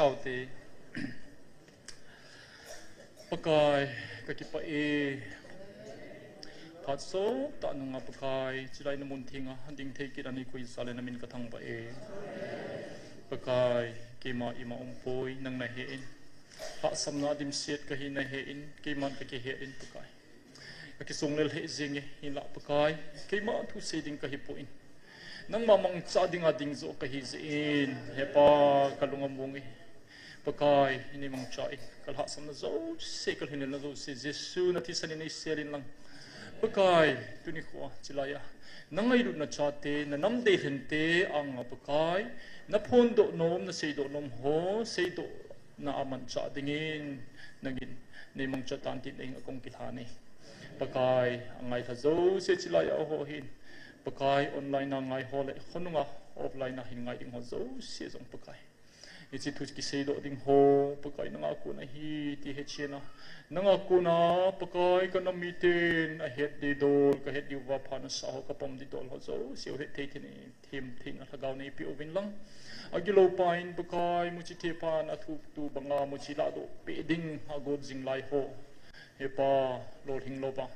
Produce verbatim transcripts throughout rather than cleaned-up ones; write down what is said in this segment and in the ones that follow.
Taute. Pakai, kakipah e. Phat sottah nunga Pakai, chulai namun thenga dingthei kit a neikoi jal le namin kathangvah e. Pakai, keima ima umpoi, nang nahen. Lhahsamna dimset kahi nahen, keiman kakihen Pakai. Kakisonglel hih jenge, hinlah Pakai, keima thusei ding kahipoi. Nangma mangcha dinga dingjoh kahi jeh in, Hepa, kalung among e. Pakai, neimangcha in, kalhahsamna jouse, kalhinlelna jouse, Jesu nathisan in neisel inlang. Pakai, tuni khoa, chulaiya nangailutna chate, nanam deilhente anga Pakai, naphondoh nom, naseidoh nom ho, seidoh na amanchah dingin, nangin neimangcha tan tin nangin akong kilhan e. Pakai, angailha jouse chulaiya ho hin, Pakai, online a ngai ho le khonunga offline a hin ngai ding ho jouse jong Pakai, hiche thu kiseidoh ding ho Pakai, nanga kona ahi ti hetchen a, nanga kona Pakai, kanam miten ahet deidol, kahet diuva pha nasah ho, kapom deidol ho jouse u hetthei thei, themtheina lhagao neipeh uvin lang. Agilou pa in Pakai, muchi thepha na thup tu banga muchi lahdoh peh ding agot jing lai ho, Hepa, lolhing louva,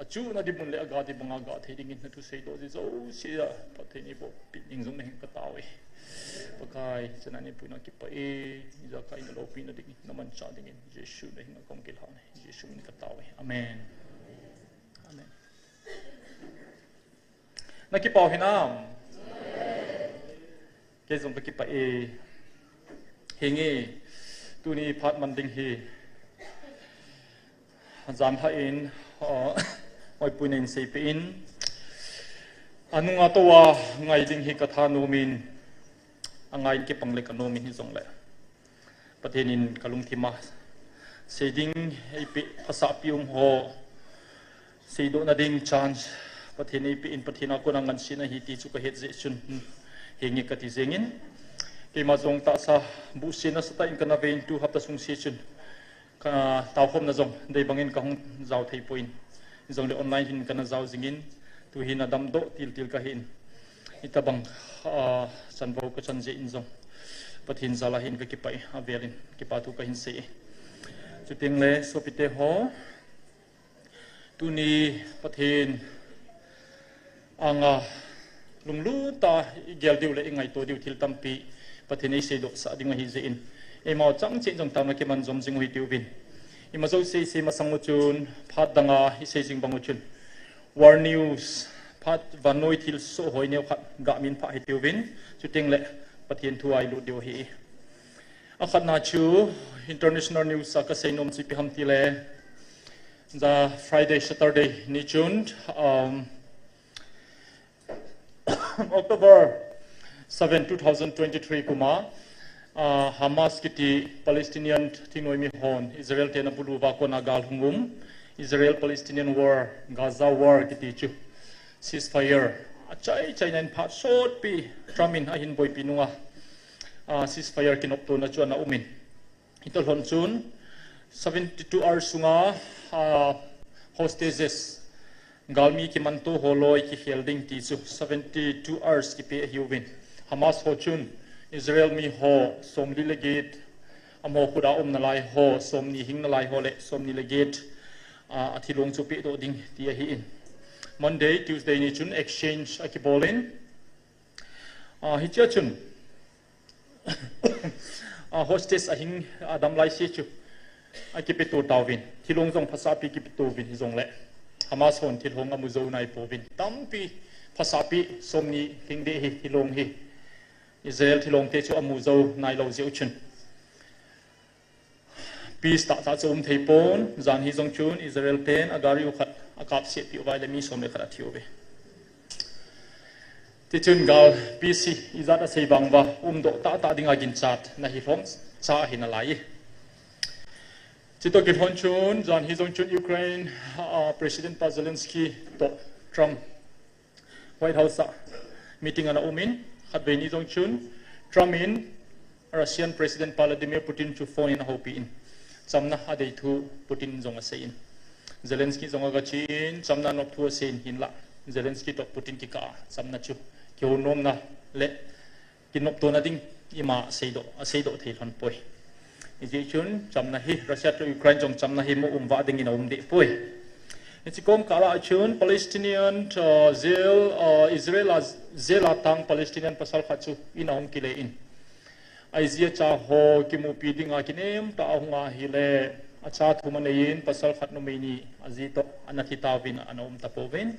achuhna dinmun le aga ding banga gah thei dingin nathuseidoh ji jouse a phatthei neiboh peh ding jong nahin katao e. Pakai, chana neipuina kipah e, ijakai naloupina dingin, namanchah dingin, Jesu nahin akong kilhan e, Jesu min katao e. Amen. Amen. Nakipah u hinam? Kei jong kakipah e. Henge, tuni phat man ding hi janlhah in, ah, moipuina in seipeh in, anunga tou a ngai ding hi kathanom in, angai in kipang le kanom in hijongle, Pathen in kalungthim a sei ding eipeh, phasahpi um ho seidohna ding chance Pathen eipeh in, Pathen a kona ngansena ahi ti chu kahet jeh chun, henge kati jengin, keima jong tahsa buhse nasatah in kana ve in, tu hapta sungse chun ka taokhomna jong dei bangin kahung jao thei poi, hijongle online hin kana jao jingin, tu hin adamdoh tiltil kahin, hitobang, ah, chanvo kachan jeh in jong Pathen jal a hin kakipah e, avel in kipa thu kahin sei e. Chuteng le sopite ho, tuni Pathen anga lunglut a igel diu le ingaito diu thil tampi Pathen in eiseidohsah ding ahi jeh in, eima chang cheh in jong taona kiman jom jing u hitiuvin. Ima jouse isei masang u chun, phat danga isei jing bang u chun, World News, phat vannoi thilsoh hoi neokhat gah min phah hitiuvin, chuteng le Pathen thu a ilut diu ahi. Akhatna chu, international news a kasei nom chu ipi ham tile, the Friday, Saturday ni chun, um, October seven, two thousand twenty-three kum a, ah, Hamas kiti Palestinian thingnoimi hon Israel te ana bulu uva kona gal hung um, Israel Palestinian war, Gaza war kiti chu, ceasefire achai chaina in phat sotpi Trump in ahin boipi nunga, ah, ceasefire kinoptona chu ana um in, hitoh lhon chun seventy-two hours sunga, ah, hostages, galmi kimanto ho loi kikhel ding ti chu seventy-two hours kipe ahiuvin, Hamas ho chun Israel mi ho somli le get, amaho khut a um nalai ho somni, hing nalai ho le somni le get, ah, athilong chu pedoh ding ti ahi in, Monday, Tuesday ni chun exchange akibol in, ah, hichea chun ah, hostage ahing, adam laise chu akipeto tauvin, thilong jong phasahpi kipeto uvin, hijongle Hamas hon thilong amu jou naipouvin, tampi phasahpi somni lhingdeh hi, thilong hi, Israel thilong te chu amu jou nailou jeh u chun, peace tahtah chu um thei pon, jan hi jong chun Israel ten agari u khat akapsetpi uva ahile mi som le khat athi uve. Tichun gal peace hi ijat asei vang uva umdoh tahtah dinga ginchatna hilhom cha ahi nalai e. Chutoh kilhon chun, jan hi jong chun Ukraine, ah, President pa Zelensky toh Trump White House a meeting ana um in, khatvei ni jong chun Trump in Russian President Vladimir Putin chu phone in ahoupi in, chamna adei thu Putin jong asei in, Zelensky jong agache in chamna nop thu asei in, hinlah Zelensky toh Putin kikah a chamna chu kihounomna le kinoptona ding ima seidoh, aseidoh thei lhon poi. Hijeh chun chamna hi, Russia to Ukraine jong chamna hi mo um vah dingin aum deh poi. Hiche kom kah lah a chun Palestinian, uh, jail, uh, Israel a jail a tang Palestinian pasal khat chu in ahung kile in. Aijeh a cha ho kimupi dinga kinem tah a hung ahile, acha thum anei in pasal khat numei ni aji toh ana thi tauvin ana um tapouvin.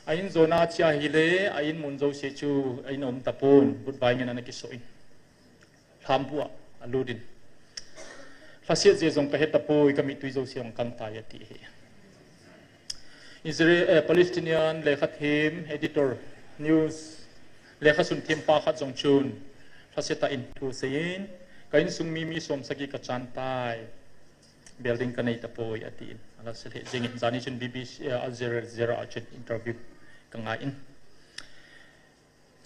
A in jona che ahile, a in mun jouse chu a in um tapon, vutvai ngen ana kisoh in. Lhambu a alut in. Lhaset jeh jong kahe tapoi, ka mittui jouse jong akang tai ati hi. Israel, eh, Palestinian lekhathem, editor, news, lekhasun them pa khat jong chun, lhaset a in thu asei in, ka insung mi, mi som sagi kachan tai, building kanei tapoi, ati in. Alhaset lheh jeng in, jani chun B B C, eh, Al Jazeera, Jazeera a chun interview kangai in.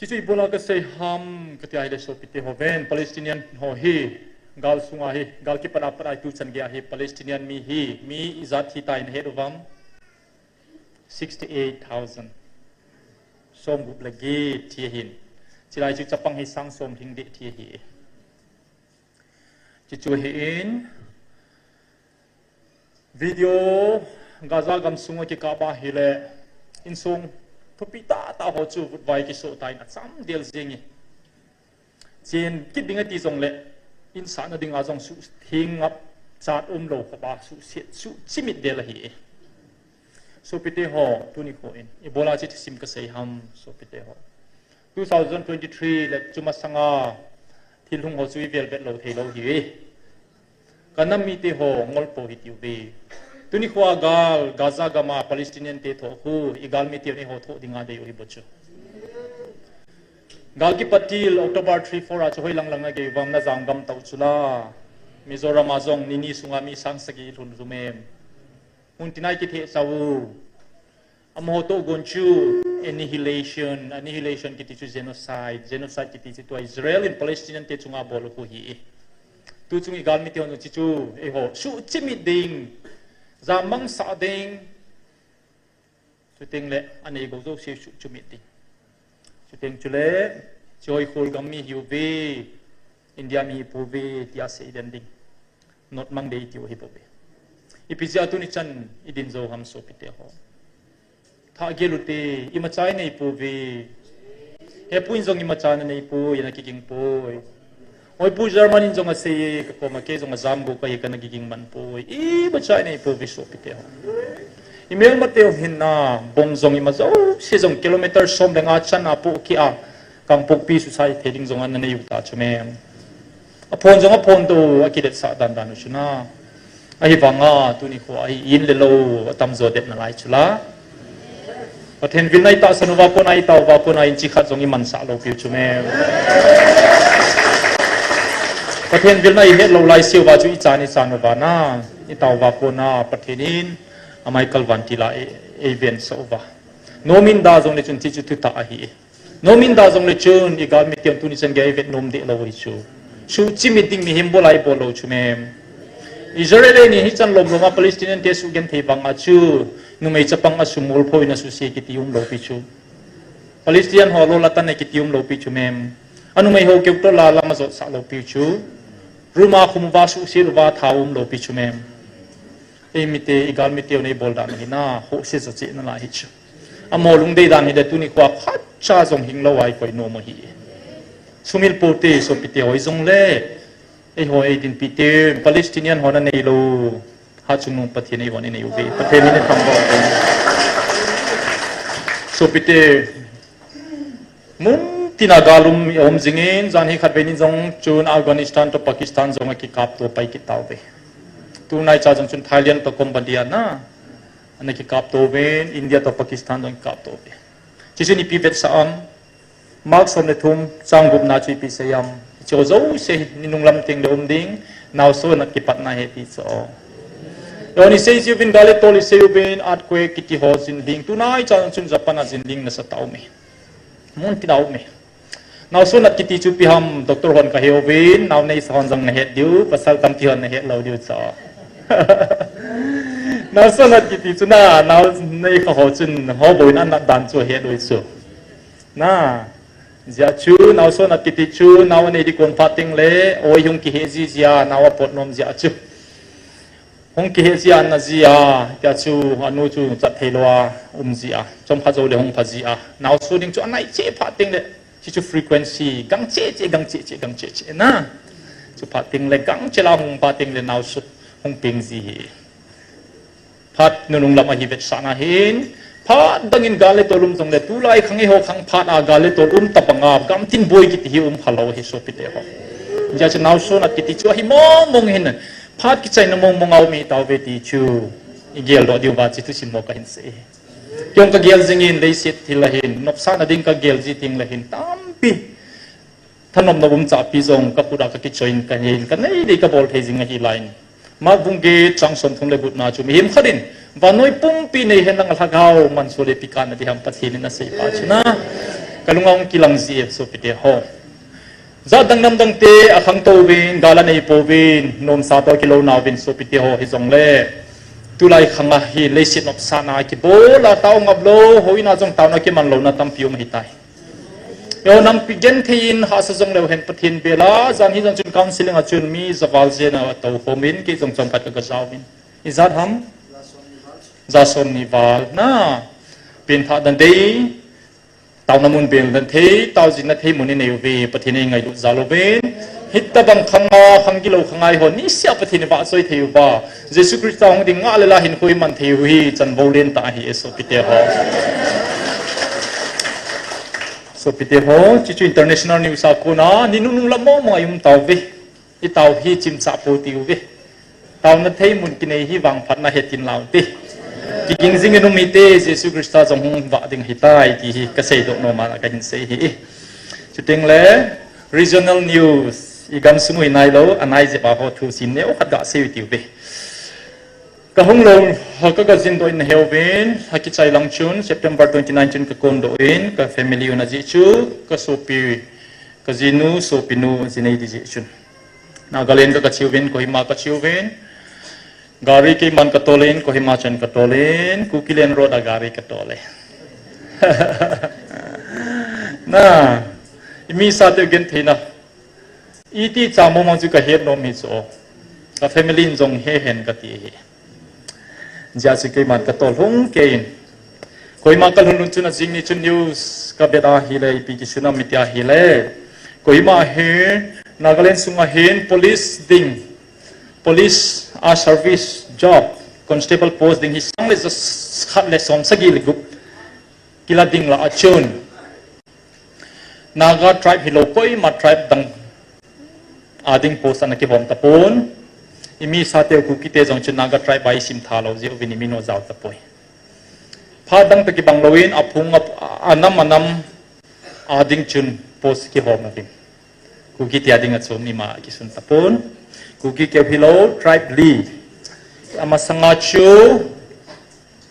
Chuchu ibola kasei ham kati ahile sopite ho ven, Palestinian ho hi, gal sunga hi, gal kipat a pat a tuchan gei a hi, Palestinian mi hi, mi ijat thi tai nahet uvam? Sixty eight thousand. Som gup le get thi ahin. Chulai chu chapang hi sang som lhing deh thi ahi. Chuchu hi in, video Gaza gam sunga kikap ahile, insung thupi tah tah ho chu vutvai kisoh tan acham del jeng e. Chen kit ding ati jongle, in sahna dinga jong suhtheng ngap chat umlou khopa suhset, suhchimit del ahi e. Sopite ho, tuni kho in, ibola hiche thusim kasei ham, sopite ho. Two thousand twenty-three le chu masanga thil hung ho chu ivel vet lou thei lou ahi e. Ka nam mite ho ngol pou hitiuve. Tuni khoa gal, Gaza gama Palestinian te thoh khu, igal mite hon eiho thoh dinga dei u ahi bou chu. Gal kipat til October three four a chu hoilang lang a gei uvam, najam gam tah u chu la. Mizoram a jong nini sunga mi sang sagi lhun lhum em. Mun tina i kitheh sau. Amaho toh gon chu annihilation, annihilation kiti chu genocide, genocide kiti chu tua Israel in Palestinian te chunga bol u khu ahi. Tu chung igal mite hon chu chu, eiho, suhchimit ding, jam mangsah ding, chuteng le anei gou jouse suhchimit ding. Chuteng chule, hiche hi Kholgam mi ahiuve, India mi ahipouve, tia sei den ding. Notmang dei tiu ahi bouve. Ipi jeh a tuni chan idin jou ham sopite ho. Thah gel u te, imacha inei pouve. Hepu in jong imacha nanei poi, ana kiging poi. Oi, Pu German in jong asei, ka koma kei jong ajam gou kahi, kana kiging man poi. Imacha inei pouve sopite ho. Imelmate u hinna, bong jong ima jouse jong kilometer som le nga chan a pohkeh a, Kangpokpi suhsah thei ding jong ana nei u ta chu mem. Aphon jong aphon tou, akiletsah dan dan u chu na. Ahivanga, tuni khoa hi in le lou, atamjo det nalai chu la. Pathen vilna itahsan uva kona, itao uva kona, inchi khat jong imansah lou piu chu mem. Pathen vilna ihet lou laiseuva chu ichan ichan uva na. Itao uva kona, Pathen in, amai kalvan til a, e, eivensah uva. Nomin da jongle chun hichu thutah ahi. Nomin da jongle chun, igal mite hon tuni chan gei a ivet nom deh lou hi chu. Suhchimit ding mihem bol a ibol lou chu mem. Israel in hichan lom lom a Palestinian te suhgenthei vanga chu, numei chapang asumol phoh in asuse kiti umlou pi chu. Palestinian ho lol atan e kiti umlou pi chu mem. Anumei ho keu tola lam ajotsah lou pi chu. Room a khum uva suhse uva tha umlou pi chu mem. Eimite, igal mite hon eibol dan u hi na, house jo cheh nalai hi chu. Amaho lungdei dan hile tuni khoa khatcha jong hing lou a ikoi nom u ahi. Sumil pou te sopite ho hijongle, eiho eidinpi te, Palestinian hon anei lou, Hatchungnung Pathen in eihon inei uve. Pathen in ithangvah u hen. Sopite, mun tina gal um, um jingin, jan hi khatvei nin jong chun Afghanistan toh Pakistan jong akikapto pai kit tauve. Tunaicha jong chun Thailand toh Cambodia na, ana kikapto uvin, India toh Pakistan jong kikapto uve. Chuchun ipi vetsah am, Mark som le thum, chang gupna chu ipi sei am. Hiche jouse hi ninung lam teng le um ding, naoso nat kipatna ahi ti chu. Eihon isei jiuvin gal le tol isei uvin, earthquake kiti ho jin ding, tunaicha chun Japan a jin ding nasatah a um e. Mun tina um e. Naoso nat kiti chu ipi ham, doctor hon kahe uvin, nao neisa hon jong nahet diu, pasal tampi hon nahet lou diu chu. Naoso nat kiti chu na, nao neikha ho chun, ho bou in anat dan chu ahet u ahi chu. Na, Jia chu, naoso nat kiti chu, nao anei di kon phat teng le, oi hung kihe ji jia, nao apot nom jia chu. Hung kihe jia, ana jia, tia chu, anu chu chat thei lou a, um jia, chomkhat jou le hung pha jia. Naoso ding chu anai cheh phat teng le, chi chu frequency, gang cheh cheh, gang cheh cheh, gang cheh cheh na. Chu phat teng le, gang cheh la hung phat teng le, naoso hung peng ji hi. Phat nunung lam ahi vetsahna hin, phat dang in gal le tol um jong le, tulai khang eiho khang phat a gal le tol um tabang a, gamtin boi kiti hi um kha lou hi sopite ho. Jia chu naoso nat kiti chu ahi mong mong hin, phat kichaina mong mong a um hi tauve ti chu, i gel doh diu va chi thusim mo kahin sei. Kei jong ka gel jing in leiset thil a hin, nopsahna ding ka gel ji teng le hin, tampi. Thanom na um chahpi jong ka khut a ka kichoin ka hin, ka nei dei ka bol thei jing ahi lai in. Mark bung get chang som thum le gupna chu mihem khat in, vannoi pumpi nei hen lang a lhagao mansuh le pi kah na ding ham Pathen in asei pa chu na. Ka lung a hung kilang ji e sopite ho. Jat dang nam dang te akhang tou vin, gal anei pouvin, nomsa toh kilou nauvin sopite ho hijong le. Tulai khang a hi leiset nopsahna kibol a tao ngap lou, houin a jong taona kiman louna tampi um ahi tai. Eiho nampi genthei in hahsa jong leu hen Pathen bel a, jan hi jong chun counseling a chun mi javal jen a tou khom in, kei jong chomkhat ka ga jaovin. Ijat ham? Ja som ni val. Na, pen thah dan dei, taona mun bel dan thei, tao jin na thei mun i nei uve, Pathen in i ngailut jal uvin. Hitabang khang a, khang gilou khang a eiho, niseh a Pathen i vahchoi thei uva. Jesu Christa hung ding ngah le la hinkho i man thei u hi, chanvo len tah ahi e sopite ho. Sopite ho, chi chu international news a kona, ni nunung lam mong mong a i um tauve. I tao hi chimchah pou tiu ve. Taona thei mun kinei hi vangphatna hetin lau te. Kiging jing in um hite, Jesu Christa jong hung vah ding ahi tai ti hi ka seidoh nom a kahin sei hi. Chuteng le regional news, i gamsung u hi nailou, anai jep a ho thusim neo khat ga sei u tiu ve. Ka hung lou, ha ka ga jin doh in na heuvin, ha kichai lang chun, September twenty-nine chun ka kon doh in, ka family u na jeh chu, ka sopi, ka jinu, sopinu, jinei di jeh chun. Nagaland ka, ka chiuvin, Kohima ka chiuvin. Gari keiman ka tolin, Kohima chan ka tolin, Kukiland Road a gari ka tolin. Na, i mi sa teu gentheina. Iti cha mong mong chu ka het nom hi chu. Ka family in jong he hen ka ti hi. Jia chu keiman ka tol hung kei in. Kohima ka lhun lhun chun ajing ni chun news ka bet a hile, ipi kisun am iti a hile. Kohima hi Nagaland sunga hin police ding, police a service job, constable post ding hi sang le ja khat le som sagi le gup kila ding lah a chun. Naga tribe hilou koima tribe dang a ding post ana kihom tapon. I mi sa teu Kuki te jong chu Naga tribe a i sim tha lou jeh uvin i min u jao tapoi. Phat dang toh kibang louvin aphung a, anam anam a ding chun post kihom uvin. Kuki te a ding a chom ni ma kisun tapon. Kuki keu hilou, tribe li. Amasanga chu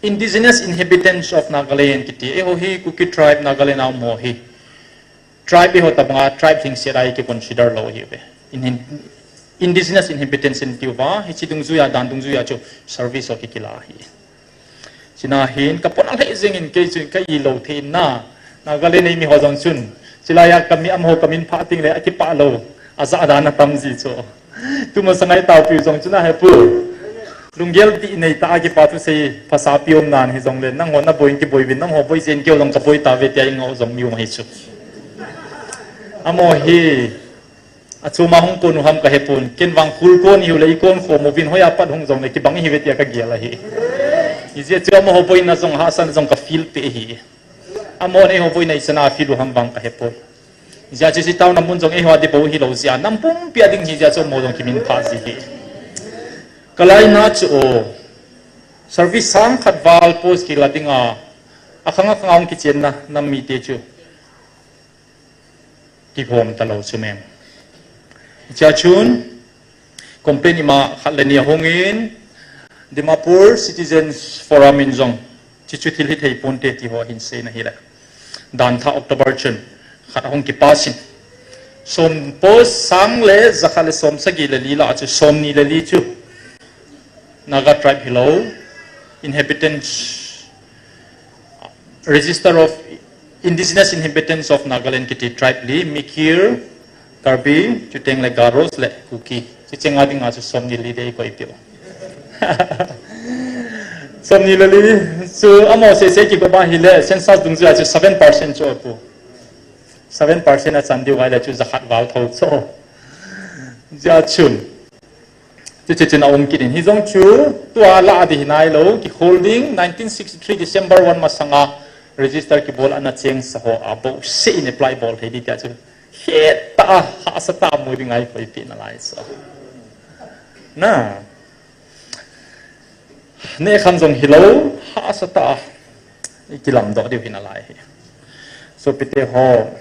Indigenous Inhabitants of Nagaland kiti. Eiho hi Kuki tribe Nagaland a um ho hi. Tribe eiho tabanga tribe lhingset a i kiconsider lou hi ve. In, in, indigenous inhabitants in tiu va, hichi dungjuia, dan dungjuia chu service ho kikila hi. China hin ka pona lheh jeng in kei chun ka i lou thei na. Nagaland ei mi ho jong chun. Chilai a ka mi amaho ka min pha teng le akipah lou. Aja dan atam ji chu. Tumasang a i taopiu jong chun ahe pu. Lunggel ti nei ta a kipa thusei phasa pi um nan hijong le nangho na boi in kiboi uvin nangho boi jeng keu jong ka boi tave tia i ngah u jong mi um ahi chu. Amaho hi. Achom a hung kon u ham ka hepon, ken vang khul kon ihiu le i kon khom uvin hoiya pat hung jong le kibang ihiuve tia ka gel ahi. Hijeh chun amaho boina jong hahsatna jong ka feel peh ahi. Amaho eiho boina ichan a feel u ham vang ka hepoi. Hijeh chun hiche town a mun jong eiho a ding bou hilou jeh a, nam pumpi a ding hijeh chun amaho jong kimin pha ji hi. Ka laina chu o, service sang khat val post kila dinga, akhang akhang a hung kichenna nam mite chu kihom talou chu mem. Hichea chun, complaint ima khat le ni ahung in, Dimapur Citizens Forum in jong, hichu thil hithei ponte ti ho ahin seina hile. Dan thah October chun, khat ahung kipass in. Som post sang le jakhat le som sagi le li lah a chu som ni le li chu Naga tribe hilou, inhabitants, Register of Indigenous Inhabitants of Nagaland kiti tribe li, Mikir, Karbi, chuteng le Garos le Kuki. Chuche nga dinga chu somni le li dei koi piu. Somni le li, chu amaho sese kiko ba hile, census dungjuia chu seven percent chu apu. Seven percent achan diu vai le chu jakhat val tho chu. Jia chun. Chuche chun aum kit in. Hijong chu, tua la adi hinai lo, ki holding, nineteen sixty-three December one masanga register kibol ana cheng sa ho a bo se in apply bol thei di tia chu. Heta a, hahsa ta mu ding ai koi pi na lai so. Na. Ne kham jong hilo, hahsa ta a. Kilam do diu hina lai hi. So pite ho.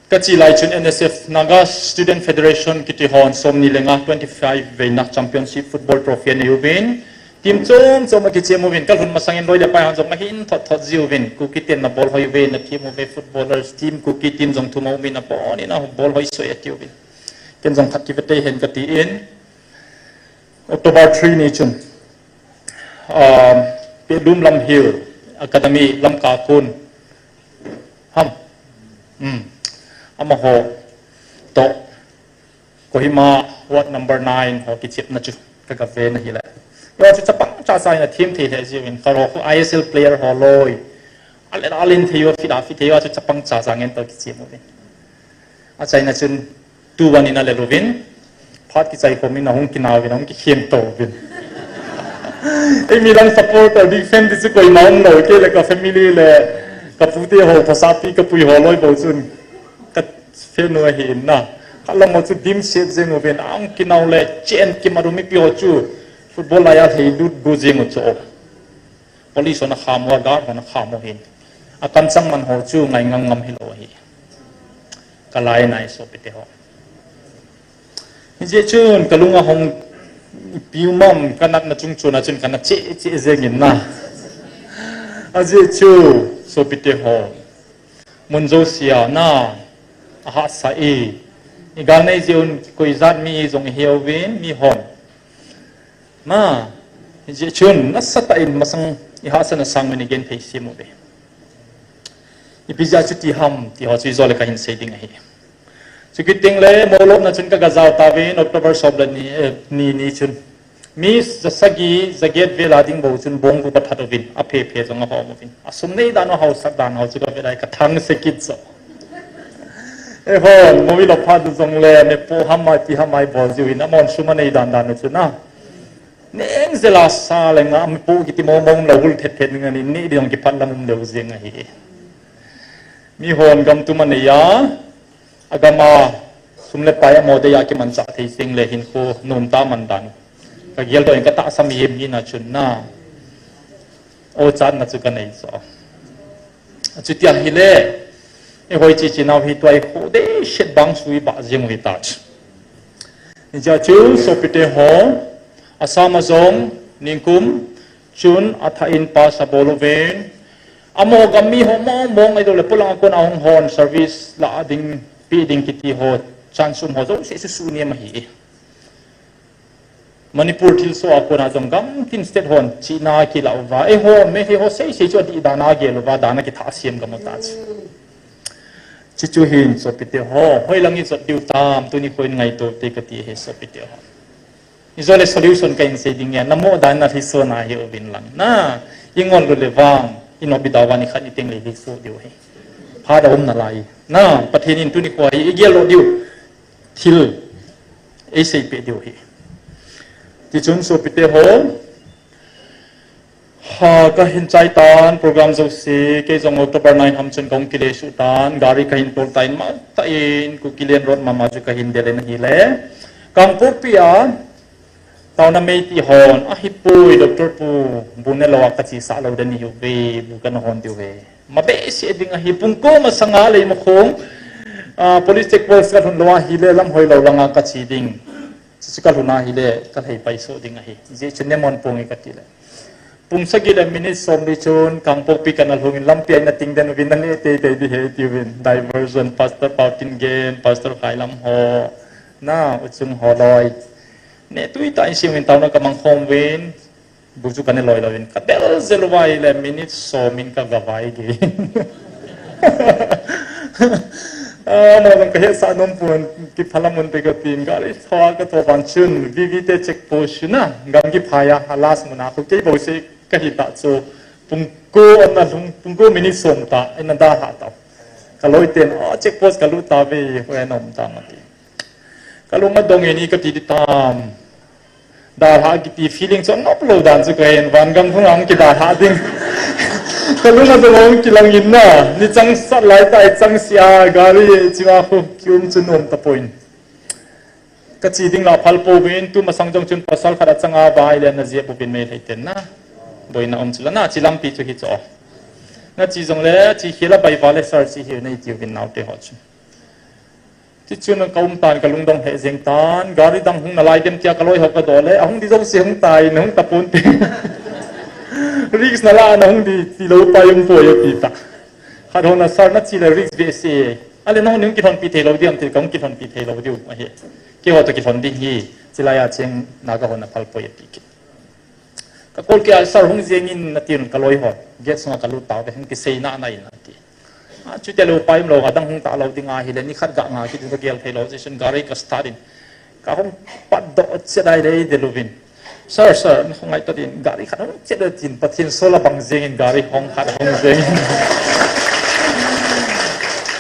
Kachi lai chun N S F, Naga Student Federation kiti hon somni le nga twenty-five veina championship football trophy anei uvin. Team chom chom a kichem uvin, kalhun masangin loi le pai hon jong ahin thot thot ji uvin. Kuki ten na bol hoi uvin, na team uve footballers, team Kuki team jong thum a umin a pon in a bol hoi soi ati uvin. Ken jong khat kivetei hen kati in. October three ni chun. Um, Pelum Lam Hill Academy Lamka kun. Ham. Hmm. Amaho to Kohima ward number nine ho kichepna chu ka ka ve na hile. Yo chu chapang cha cha ina thim thei le jiu in ka ro khu I S L player ho loi. Ale ale thei yo fit a fit thei yo chu chapang cha cha ngen to kichep mo vin. A chaina chun two one in ale luvin. Phat kichai khom in ahung kinau vin ahung kikhem to vin. Ei mi lang supporter big fan di chu koi ma um lo ke le ka family le ka pute ho phasapi ka pui ho loi bo chun ka fan u ahi in na. Ka lam ho chu dim set jeng uvin ahung kinau le chen kimaru mipi ho chu football lai a thei lut bu jeng u chu. Police ho na kham u a guard ho na kham u hin. A kam chang man ho chu ngai ngam ngam hi lo hi. Ka lai nai sopite ho. Hijeh chun ka lunga hong piu mam ka natna chung chuna chun ka na che che jeng in na. Ajeh chu sopite ho. Mun josia na a hahsa i. I gal nei jeh un koi jat mi i jong i hiu vin mi hon. Ma, hijeh chun nasatah in masang i hahsatna sang min i gen thei sim uve. Ipi jeh a chuti ham ti ho chu i jo le ka hin sei ding ahi. Chukit teng le, molopna chun ka ga jao tauvin, October som le ni, eh, ni, ni chun. Mi ja sagi, ja get vel a ding bou chun bong gup a that uvin, a phe phe jong a hom uvin. A sum nei dan u, hausak dan u chu ka vet a ka thangse kit jo. Eiho, movie lop phat u jong le, me po ham mai, pi ham mai bol jiu hin, amahon sum a nei dan dan u chu na. Neng jel a sa le nga, me po kiti mo mo lo hul thet thet ding a ni, ni ding kiphat lam um leu jeng ahi. Mi hon gam tum a nei a, a gam a sum le pai a mo dei a kimanchah thei jeng le hinkho nom ta man dan. Ka gel doh in ka tahsa mihem hina chun na. O chan na chu ka nei jo. Chuti ahile, eiho chi chi nau hi tua i kho dei set bang sui ba jeng u hi ta chu. Hijeh chun sopite ho, Assam a jong ningkum chun a thah in pass a bol uvin. Amaho gam mi ho mong mong ahi dou le polang a kon a hung hon service la ding pi ding kiti ho chance um ho jouse susu nem ahi. Manipur thilsoh a kona jong gamtin state hon chihna kila uva. Eiho, Meitei ho sei sei chu adih dan a gel uva, dan a kithah siam gam u ta chu. Chuchu hin sopite ho, hoilang i jot diu tam, tuni kho in ngaito te kati hi sopite ho. I jo le solution ka in sei ding e, na mo dan na hi so na hi uvin lang. Na, i ngol lu le vang, i nobi da van i khat i teng le hi so diu hi. Pha da um na lai. Na, Pathen in tuni kho hi, i gel lo diu. Thil ei seipeh diu hi. Tichun sopite ho, ha, ka hin chai tan program jouse, kei jong October nine ham chun ka hung kile suh tan, gari ka hin tol tan, mau ta in, Kukiland road mama chu ka hin del in ahile. Kangpokpi a, Taona mei ti hon, ahipoi, Doctor Pu, bu ne lou a ka chi sah lou den hi uve, bu ka na hon diu ve. Ma behseh ding ahi, pung ko masanga lei ma khong, ah, police check post ka lhun lou ahile, lam hoi lou langa ka chi ding. Chuchu ka lhun ahile, ka lhei pai soh ding ahi. Jeh chun ne mon pung i ka ti le. Pung sagi le minute som li chun, Kangpokpi ka na lhung in lampi a i na ting den uvin na ne tei tei di he ti uvin. Diversion, Pastor Pautin gen, Pastor Khailam ho, na, Uchung ho loi. Ne tui ta in siu in tauna ka mang khom vin. Bu chu ka ne loi loi in, ka bel jel uva ahile minute som in ka ga vai gei. Ah, mo jong ka hetsah nom pon, kiphalam un te ka tin, gari tho a ka tho vang chun, V V te check post chu na, gam kiphai a, a last mun a khu kei bou se ka hi ta chu, pung ko ana lhung, pung ko minute som ta, ina dalha ta. Ka loi ten, ah, check post ka lut ta ve, hoi ana um ta ma ti. Ka lung adong e ni ka ti di tam. Dalha kiti feeling chu anop lou dan chu ka hen, van gam hung ang kidalha ding. Ka lung adong hung kilang in na, ni chang sat lai ta, chang sia, gari chima khu kium chu nom ta poi. Ka che ding la phal pouvin, tu masang jong chun pasal khat achang a vai le na jep uvin Meitei ten na. Boina um chu la na, che lampi chu hi chu. Na che jong le, che khel a bai va le sir che hi nei tiu vin nau te ho chu. Tichun ka um tan, ka lungdong lheh jeng tan, gari dang hung nalai dem tia ka loi ho ka doh le, ahung di jouse hung tai, na hung ta pon te. Risk nala na hung di, ti lou pa um poi ati ta. Khat ho na sir na che le risk behseh. Ale nang hung kilhonpi thei lou diam ti, ka hung kilhonpi thei lou diu ahi. Keiho toh kilhon ding hi, chilai a cheng Naga ho na phal poi ati kit. Ka kol kei a sir hung jeng in na tin ka loi ho. Gate sunga ka lut tau ve, hung kisei na na in ati. A, chuti lou pa um lou, adang hung ta lou ding ahile, ni khat ga nga kit in ka gel thei lou, station gari ka start in. Ka hung pat doh chet dai le de luvin. Sir, sir, na hung ngai ta din, gari khat hung chet le tin, Pathen sola bang jeng in gari hung khat hung jeng in.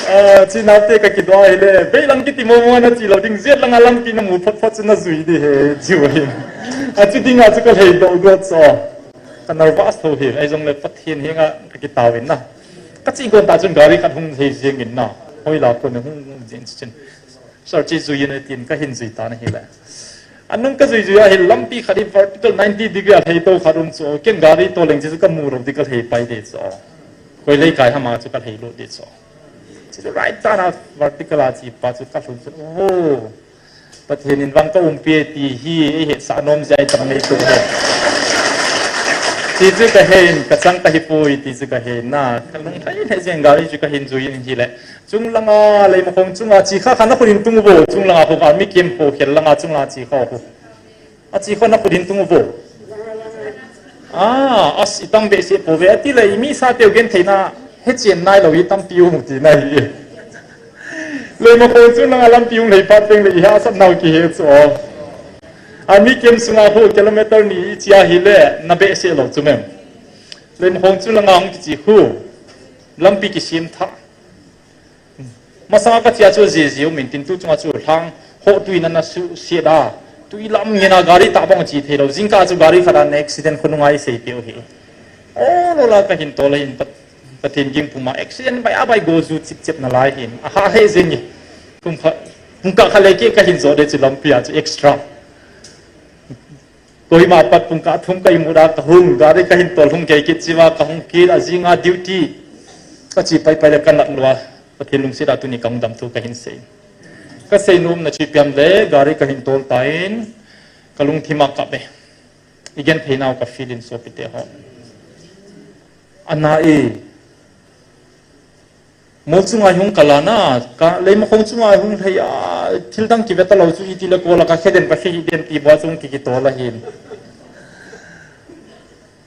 Ah, che nau te ka kidoh ahile, vei lang kiti mo mo na che lou ding, jet lang a lampi na mu phot phot chu na jui di he, chu hin. A chu ding a chu ka lhei doh got so. Ka nervous tho hi, ahi jong le Pathen henga ka kitao in na. Ka che gon ta chun gari khat hung lhei jeng in na. Hoi la ko na hung jeng chin. Sir, che jui in tin ka hin jui ta na hi le. Anung ka jui jui a hi lampi khat hi vertical ninety degree a lhei to khat um chu. Ken gari to leng chu ka mu lou di ka lhei pai de chu. Koi lei kai hama chu ka lhei lou de chu. Chu right ta na vertical a che pa chu ka lhun chu. Oh. Pathen in vang ka umpi e ti hi, ei hetsah nom jeh a tam nei tu he. Ti chu ka he in, ka chang ka hi poi, ti chu ka he in na. Ka lung thai thai jeng gari chu ka hin jui in hi le. Chung langa, Leimakhong chunga, che kha kha na khut in tung uvo, chung langa khu ka mi kim khu khel langa chunga che kha khu. A che kha na khut in tung uvo. Ah, as i tam behseh pouve, ati le i mi sa teu genthei na, he chen nai lou i tampi u mu ti na hi. Leimakhong chung langa lampi u lhei pat teng le i hahsat nau kihe chu. A mi kem sunga khu kilometer ni i che a hi le, na behseh lou chu mem. Leimakhong chung langa hung kiche khu, lampi kisem tha. Masanga ka che a chu jiji um in tin tu chunga chu lhang ho tui na na su se da. Tui lam ngen a gari ta bang che thei lou. Jingkah chu gari khat a na accident khonung a i sei peh u hi. O lo la ka hin tol in Pat-, Pathen ging puma accident bai a bai go ju chip chip na lai hin. A ha he jing ni. Pum kha, pum kah kha le ke ka hin jo de chu lampi a chu extra. Kohima pat pung kah thum ka imut a ka hung, gari ka hin tol hung kei kit chiva ka hung kit a jinga duty. Ka che pai pai le ka nat lou a, Pathen lungset a tuni ka hung dam thu ka hin sei. Ka sei nom na chu ipi ham le, gari ka hin tol tan, ka lungthim a kap e. I genthei nau ka feel in sopite ho. Ana e, Mol chunga hung kal a na, ka Leimakhong chunga hung lhei a, thil dang kive ta lou chu iti le kol a ka khe den ka khe hi den ti bou a chung ki kitol a hin.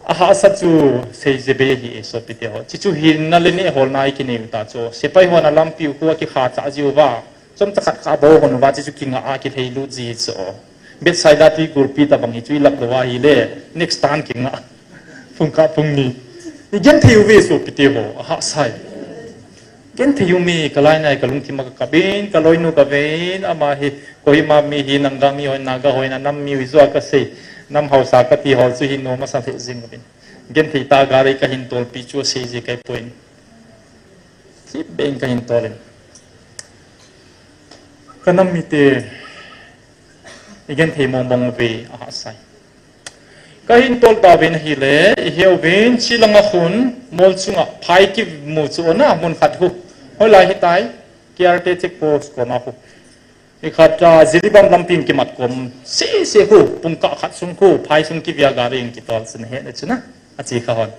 A hahsa chu sei je be hi e sopite ho. Chi chu hin na le ne hol na i kinei u ta chu. Sepai ho na lampi u khu a kikha cha ji uva. Chomcha khat ka bou hon uva chi chu kinga a kilhei lut ji chu. Bethsaida ti gulpi ta bang hi chu i lap lou a hi le, next tan kinga. Pung kah pung ni. I genthei u ve sopite ho, a hahsa e. Genthei u mi ka lai nai ka lungthim a ka kap in, ka loinu ka ve in, ama hi Kohima mi hi Naga mi hoi, Naga hoi na nam mi u i jua ka sei, nam hausa ka ti ho chu hi nom a sa thei jing ka bin. Genthei ta gari ka hin tolpi chu sei je kai poi. Thip beng ka hin tol in. Ka nam mite, i genthei mong bang u ve a hahsa e. Ka hin tol ta uvin ahile, i he uvin, chi langa khun, mol chunga, phai kimu chu na, mun khat khu. Hoi lai hitai, K R T check post koma khu. I khat, ah, Jiribam lampi in kimat kom, se se khu, pung kah khat sung khu, phai sung kivia gari in kitol sin he na chu na, a chi kha hon.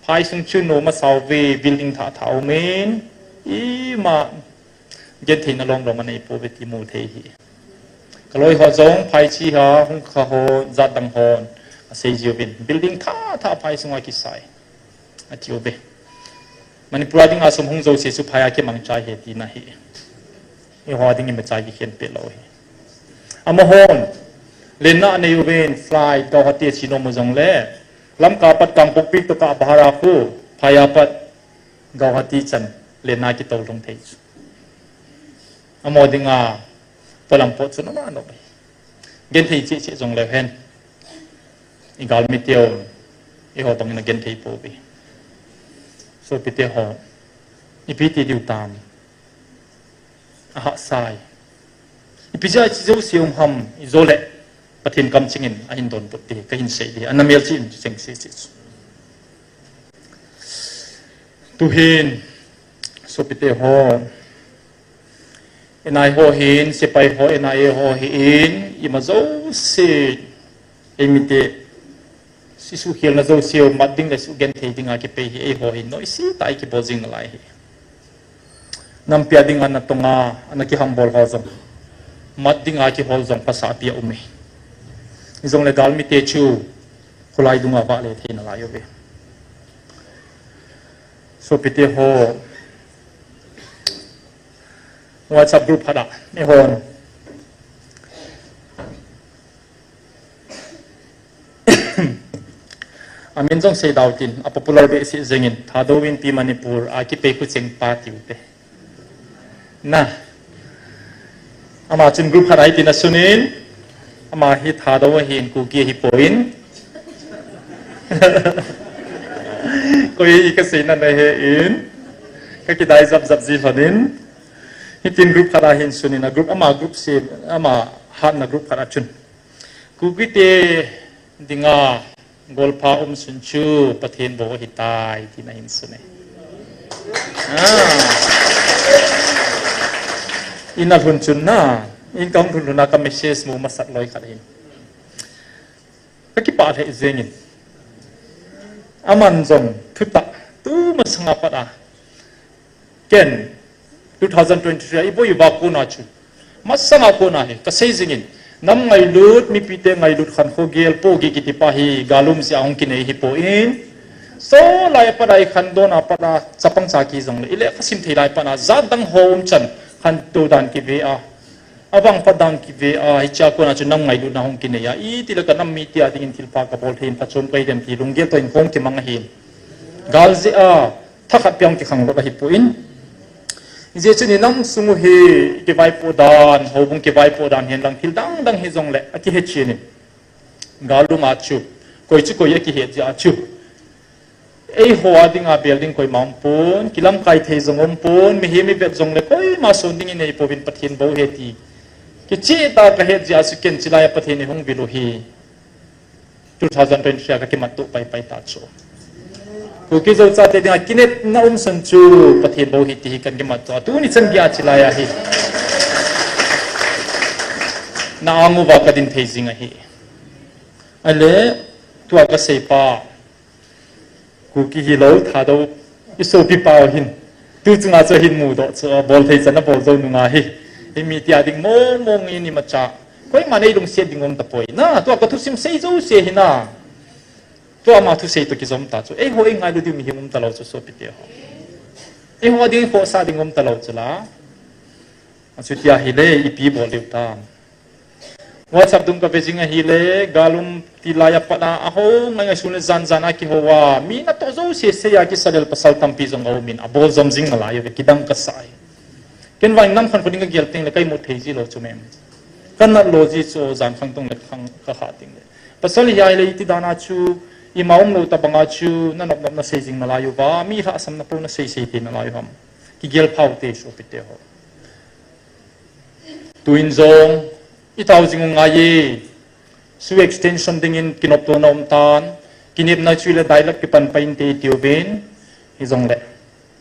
Phai sung chu nom a sa uve, building thah thah um in, ima, Gentheina lom lom anei pouve ti mu thei hi. Ka loi ho jong phai chi ha, hung kha ho, jat dang hon. Asei jiuvin, building thah thah phai sunga kisai. Ati uve. Manipur a dinga sum hung jouse chu phai a kimangcha ahi tina ahi. Eiho a ding imacha kikhen peh lou ahi. Amahon, lenna anei uvin flight Guwahati a che nom u jongle, Lamka pat Kangpokpi tokah bhara khu, phai a pat Guwahati chan lenna kitol lhung thei chu. Amaho dinga polam pot chu noma nom ahi. Genthei cheh cheh jongleu hen, igalmi teu, eiho bangin agenthei pouve. Sopite ho, ipi ti diu tam. Ahahsa e. Ipi jeh a hiche jouse um ham, ijole Pathen kamcheng in ahin donbut ding, kahin sei ding, ana melchih in cheng sese chu. Tuhin, sopite ho, N I A ho hin, sepai ho, N I A ho hin, ima jouse, eimite, isuhkhelna jouse u mat ding le sugenthei dinga kipei hi, eiho hin noise tah a ikibol jing nalai ahi. Nampi a dinga natong a, ana kihambol ho jong, mat dinga kihol jong phasahpi aum e. Hijongle galmite chu, kholai dunga vahle thei nalai uve. Sopite ho, WhatsApp group khat a, eihon, amin jong sei dau tin, a popular behseh jengin, Thadou Inpi Manipur a kipei khucheng pa tiu te. Na. Ama chun group khat ahi tin asunin, ama hi Thadou ahin, Kuki ahipoi. Koi hi kasei nante hin, kakidai jap jap ji lhonin. Hitin group khat ahin sunin, a group, ama group sem, ama hatna group khat a chun, Kukite dinga golpha umsun chu Pathen bou ahitai, tin ahin sun e. Ah. In alhun chun na, in kahung lhun lhun a ka message mu masat loi khat ahin. Kakipah lheh jengin. Aman jong thutah, tumasanga pat a. Ken, two thousand twenty-three a iboi uva kona chu, masanga kona hi kasei jingin, nam ngailut, mipite ngailut khankho gel pohgih kiti pa hi galum jeh a hung kinei ahipoi. Solai a pat a ikhandon a pat a chapang cha kihi jongle, ilekha sim thei lai pat a jat dang ho umchan khantou dan kive a, avangphat dan kive a, hichea kona chu nam ngailutna hung kinei a, itile ka nam mite a dingin thilpha kabol thei in phachom kahi dem ti lunggel toh in kong kimang ahin. Gal jeh a thakhat pia hung kikhang lou ahipoi. Hijeh chun inam sung u hi kivaipoh dan, houbung kivaipoh dan hihen lang thil dang dang hijongle akihechen in, galum a chu, koi chu koi akihet jeh a chu, eiho a dinga bel ding koima umpon, kilamkai thei jong umpon, mihem ivet jongle koima son ding inei pouvin Pathen bou ahi ti kicheh tah a kahet jeh a chu ken chulai a Pathen in eihung vil u hi two thousand twenty-three a kakimat toh paipai ta chu. Kuki Zo chate dinga kinepna umsun chu Pathen bou ahi ti hi kakimat toh a, tuni chan geiya chulai ahi. Na anga kadin thei jing ahi. Ahile, tua kasei pa, Kuki hilou, Thadou, isopi pau hin, tu chunga chu ahin mudoh chu, abol thei chan abol jou nunga hi, hi mite a ding mong mong in imacha, koiman eilungset ding um tapoi. Na, tua kathusim sei jouse hi na, tua ama thusei toh kijom ta chu, eiho eingailu diu mihem um talou chu sopite ho. Eiho a ding khohsah ding um talou chu la. Achuti ahile, ipi bol diu tam. WhatsApp dung kave jing ahile, galum tilai a pat a, aho ngai ngai sun le jan jan a kihou a, mi natoh jouse sei a kisalel pasal tampi jong aumin, abol jom jing nalai uve, kidang kasah e. Ken vang nam khankho ding kagel tengle ka imut thei ji lou chu mem. Kanat lou ji chu jan khang tong le khang kakha tengle. Pasal hi ahile iti dan a chu, ima umlou tabang a chu, nanop nop nasei jing nalai uva, mi lhahsamna pou nasei sei thei nalai u ham. Kigel phau te sopite ho. Tuin jong, itao jing u ngai e, SoO extension dingin kinoptona um tan, kinepna chu le dialogue kipan pai inte itiuvin, hijongle,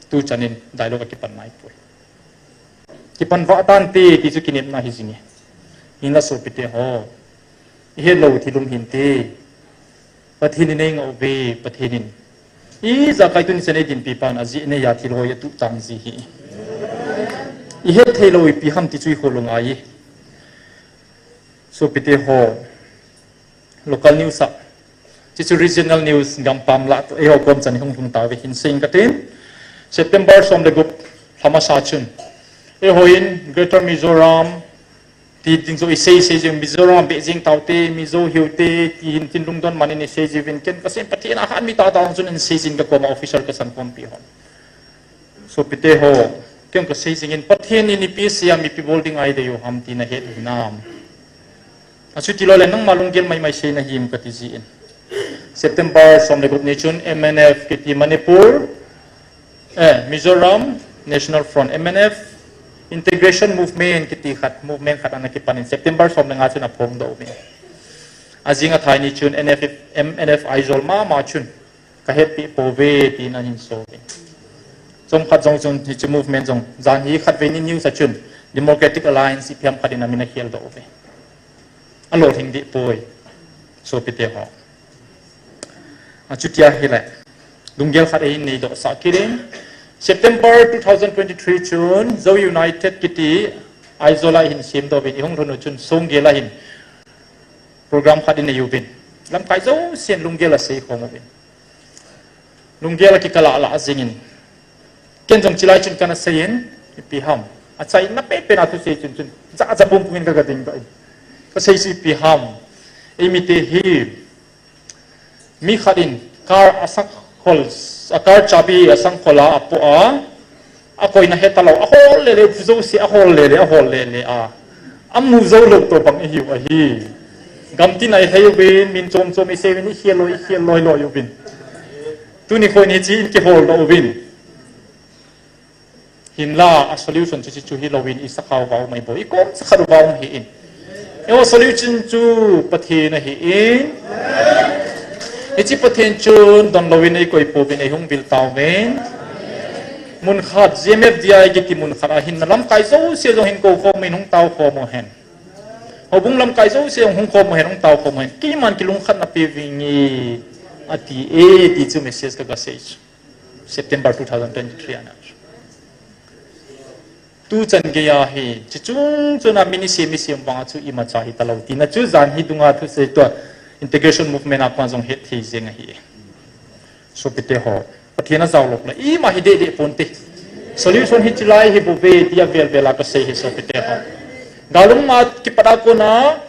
tu chan in dialogue akipan naipoi. Kipan vah tante, ti chu kinepna hi jing e. Hinla sopite ho, ihet lou thil um hinte. Pathen in eingah uve, Pathen in. Ijakai tuni chan eidinpi pan ajeh neiya thil hoi atuh tang ji hi. Ihet thei lou ipi ham ti chu ikholou ngai e. Sopite ho, local news a, Chuchu regional news gampam lah toh eiho kom chan hung lhung tauve, hin sing katin. September som le gup lha masa chun, eiho in Greater Mizoram ti ding chu isei sei jing, Mizoram beh jing taute, Mizo hiute, ti hin tin lungdon man in isei jiuvin, ken kasei Pathen a hat mi tah tah chun in sei jing, ka koma officer kasan khompi hon. Sopite ho, ken kasei jing in, Pathen in ipi asei a mipi bol ding ahi dei u ham ti nahet hinam? Achuti lou le nangma lunggel maimai sei nahim kati jin. September som le gup ni chun M N F kiti Manipur, eh, Mizoram National Front, M N F, Integration Movement kiti khat, movement khat ana kipan in September som le nga chun aphongdoh uvin. Ajing athai ni chun N F, M N F Aizawl mama chun kahetpi pouve tin ahin so uvin. Chomkhat jong chun hiche movement jong, jan hi khatvei ni news a chun Democratic Alliance ipi ham khat in amin akhel doh uve. Alolhing deh poi, sopite ho. Achuti ahile, lunggel khat eihin neidoh sah kit in. September two thousand twenty-three chun Zo United kiti Aizawl a ihin semdoh uvin, ihung lhun u chun Songgel a hin program khat inei uvin, lamkai jousen lunggel asei khom uvin. Lunggel akikal a alah jing in, ken jong chilai chun kana sei in, ipi ham, achaina penpen a thusei chun chun, ja ja pum pum in kaga ding doh in, kasei chu ipi ham, eimite hi, mi khat in car asangkhol, a car chabi asangkhol a apoh a, akoina hetalou, ahol lele, upu jouse ahol lele, ahol lele a, amu jou lou toh bang ihiu ahi. Gamtin a ilhei uvin, min chom chom isei uvin, ikhel loi, ikhel loi loi uvin. Tuni kho in hiche in kiholdoh uvin. Hinla a solution chu, chu, chu hilouvin isakhao uva um ahi bou, ikom sakhat uva um ahin. Eiho solution chu Pathen ahin. Hiche Pathen chun donlouvin eikoi pouvin, eihung vil tauvin. Mun khat, G M F D I kiti mun khat a hin na lamkai jouse jong hin kou khom in hung tao khom uhen. Houbung lamkai jouse jong hung khom uhen, hung tao khom uhen. Keiman kilungkhatna peuvin nge ati e, ti chu message kaga sei chu. September two thousand twenty-three ana chu. Tuchan geiya hi, chuchung chun a min isem isem vang a chu imacha hitalou tina chu jan hi dunga thusei tua Integration Movement a kon jong het thei jeng ahi. Sopite ho, Pathen ajao lou le ima hi deh deh ponte. Solution hi chilai hi bouve tia vel vel a kasei hi sopite ho. Galung ma kipat a kona,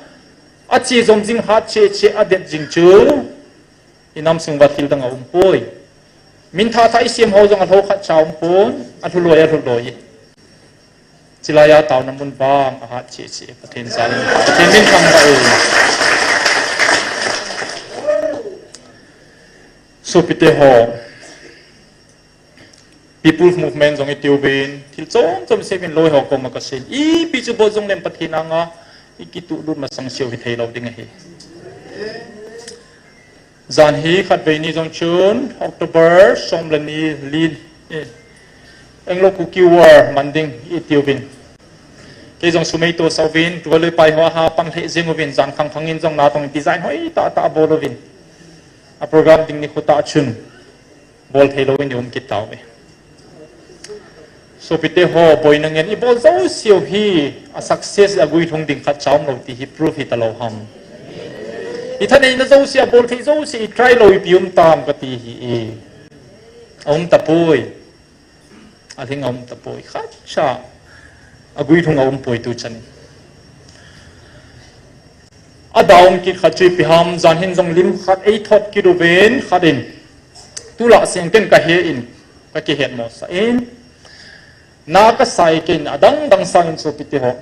ache jom jing, hat cheh cheh, adet jing chu. Inam sung uva thil dang aumpoi. Min thah thah isem ho jong alhou khat cha aumpon, alhu loi, alhu loi. Chilai a taona mun vang ahat cheh cheh, Pathen jal in, Pathen min thangvah e. Sopite ho, People's Movement jong itiuvin, thil chom chom seuvin, loi ho koma kasei in, ipi chu bol jongleng Pathen anga ikituh lut masang seu hithei lou ding ahi. Jan hi khatvei ni jong chun October som le ni, li, eh, Anglo Kuki War man ding itiuvin. Kei jong sumei tohsah uvin, tualoi pai ho aha pang lheh jeng uvin, jan khang khang in jong natong in design hoitah tah bol uvin. A program ding nikho tah chun bol thei louvin ium kit tauve. Sopite ho, boina ngen ibol jouseu hi a success, aguilhung ding khatcha umlou ti hi proof hitalou ham? Ithaneina jouse, abol thei jouse i try lou ipi um tam kati hi e. Aum tapoi. Alhing aum tapoi. Khatcha aguilhung aumpoi tuchan in. Adown kit khat chu ipi ham, jan hin jong lim khat eithot kit uvin, khat in. Tulai seng ken kahe in, kakihet mosah in. Na kasai ken adang dang sangin sopite ho.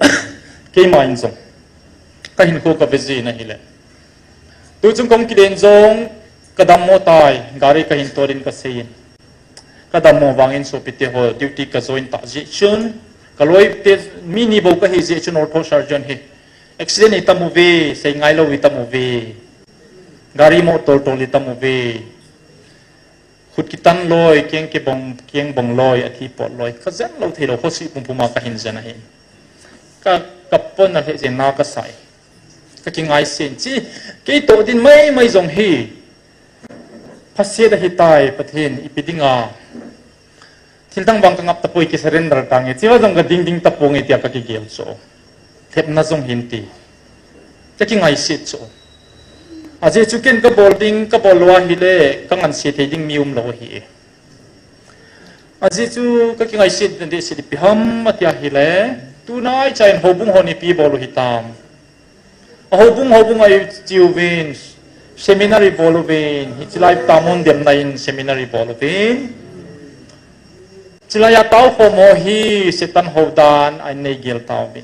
Keima in jong kahinkho kave jin ahile. Tuchung kahung kiden jong kadammo tai, gari kahin tol in kasei in. Kadammo vangin sopite ho, duty kajoin tah jeh chun, kaloite mi ni bou kahi jeh chun ortho surgeon hi. Accident itam uve, sei ngailou itam uve. Gari mo tol tol itam uve. Khut kitan loi, keng kibong, keng bong loi, athi pot loi. Kajen lou theilou, hospital pumpum a kahin jen ahi. Ka, kapona lheh jeh in na kasai. Kakingaisih in chi, kei toh din maimai jong hi. Phaset ahitai, Pathen, ipi dinga. Thil dang vang kangap tapoi, kisurrender tange. Chiva jong kading ding taponge tia kakigel chu. Thepna jong hinte. Kakingaisih chu. Ajeh chu ken kabol ding, kabol lou ahile, kanganse thei ding mi umlou ahi. Ajeh chu kakingaisih nading chu ipi ham ati ahile, tunaicha in houbung hon ipi bol u hitam. A houbung, houbung a iche uvin, seminary bol uvin, hiche lai tamon demna in seminary bol uvin. Chulai a taokhom ho hi Satan houdan a nei gel tauvin.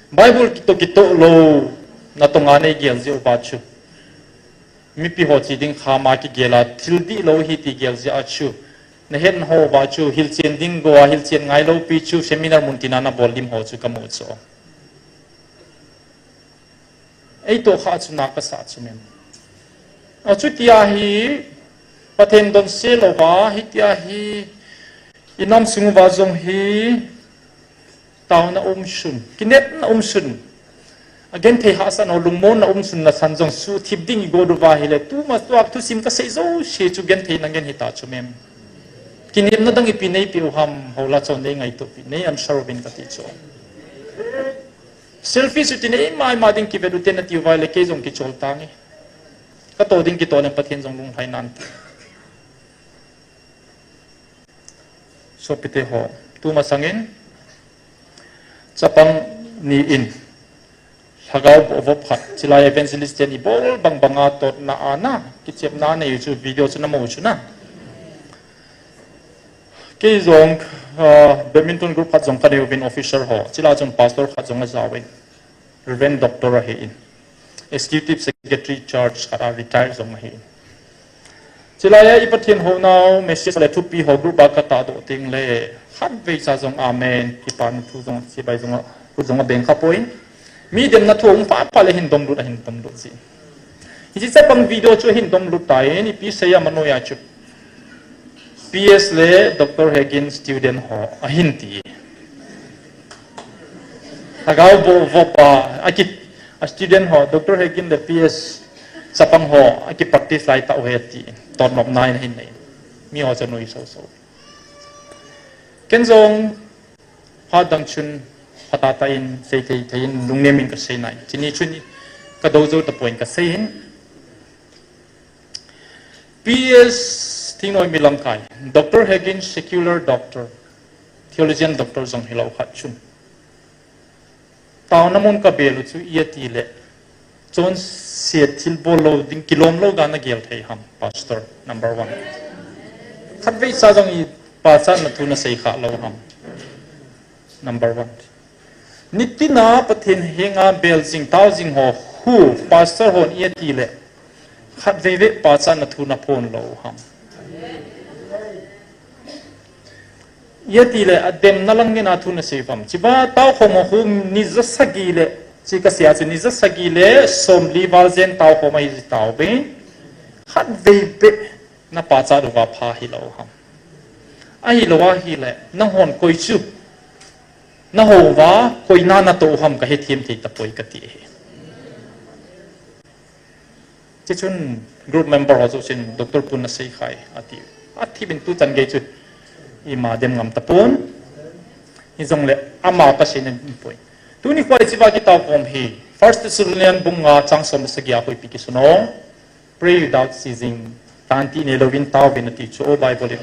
Bible kitoh kitoh lou, natonga nei gel jeh uva chu. Mipi ho che ding khama kigel a, thil dihlou hi ti gel jeh a chu. Nahet nau va chu, hilchen ding go a, hilchen ngailou pi chu, seminar mun tina nabol lim ho chu kamu chu. Eitoh kha chu na kasah chu mem. Achuti ahi, Pathen donse louva, hiti ahi, inam sung uva jong hi, taona umsun, kinepna umsun. Agenthei hahsatna lungmonna umsun nasan jong suhthip ding igot uva ahile, tuma tua thusim kasei jouse chu genthei nangen hita chu mem. Kinepna dang ipi neipeh u ham, hola chon nei ngaito pi, nei answer uvin kati chu. Selfish u ti nei maima ding kivet u te nati uva ahile kei jong kichol tange. Kato ding kitoh leng Pathen jong lunglhai nante. Sopite ho, tumasangin, chapang ni in, lhagao boh vop khat, chulai evangelist ten ibol bang banga totna ana, kichepna anei u chu video chu namu u chu na. Kei jong, ah, badminton group khat jong kanei uvin officer ho, chulai chun pastor khat jong ajaovin. Reverend Doctor ahin. Executive Secretary Church khat a retire jong ahin. Chulai a i Pathen hounau message le thupi ho group a katahdoh teng le khatvei cha jong amen. Kipana thu jong chibai jong a, khu jong abeng kha poi. Mi demna thu um pha pha le hin domlut ahin domlut ji. Hiche chapang video chu ahin domlut tai, ipi sei a manoiya chu. P S le Doctor Hagin student ho ahin ti. Lhagao boh vop a, aki, a student ho, Doctor Hagin le P S chapang ho, aki practice lai tauve ti. Totnopna in ahin nei. Mi ho chu anui soso. Ken jong, phat dang chun, phatah tah in, seithei thei in, lungnem in kasei nai. Chuni chun, kadou jou tapon kasei in. P S Thingnoi mi lamkai, Doctor Hagin secular doctor, theologian doctor jong hilou khat chun. Taona mun kabel u chu iti le, chonset thilbol lou ding kilom lou dan nagel thei ham, pastor, number one. Khatvei cha jong i pachatna thu nasei kha lou ham, number one. Nitina Pathen henga bel jing tao jing ho khu, pastor hon iti le, khatvei vei pachatna thu naphon lou ham. Iti le, ademna lang ngen a thu nasei u ham. Chiva taokhom ho khu ni ja sagi le, chi kasei a chu ni ja sagi le, somli val jen taokhom ahi ji tauve. Khatvei vei, napachat uva pha hilou ham. Ahilou ahile, nanghon koi chu. Nahou uva, koi na natoh u ham kahethem thei tapoi kati ahi. Chuchun group member ho chu chun Doctor Pun nasei khai ati. Athip in tuchan gei chu. Ima dem ngam tapon. Hijongle ama kasei na poi. Tuni khoi chiva kitaokhom hi. First Thessalonian bung nga chang som le sagi a hoipi kisun o. Pray without ceasing. Tanti neilouvin taovin ati chu o Bible in.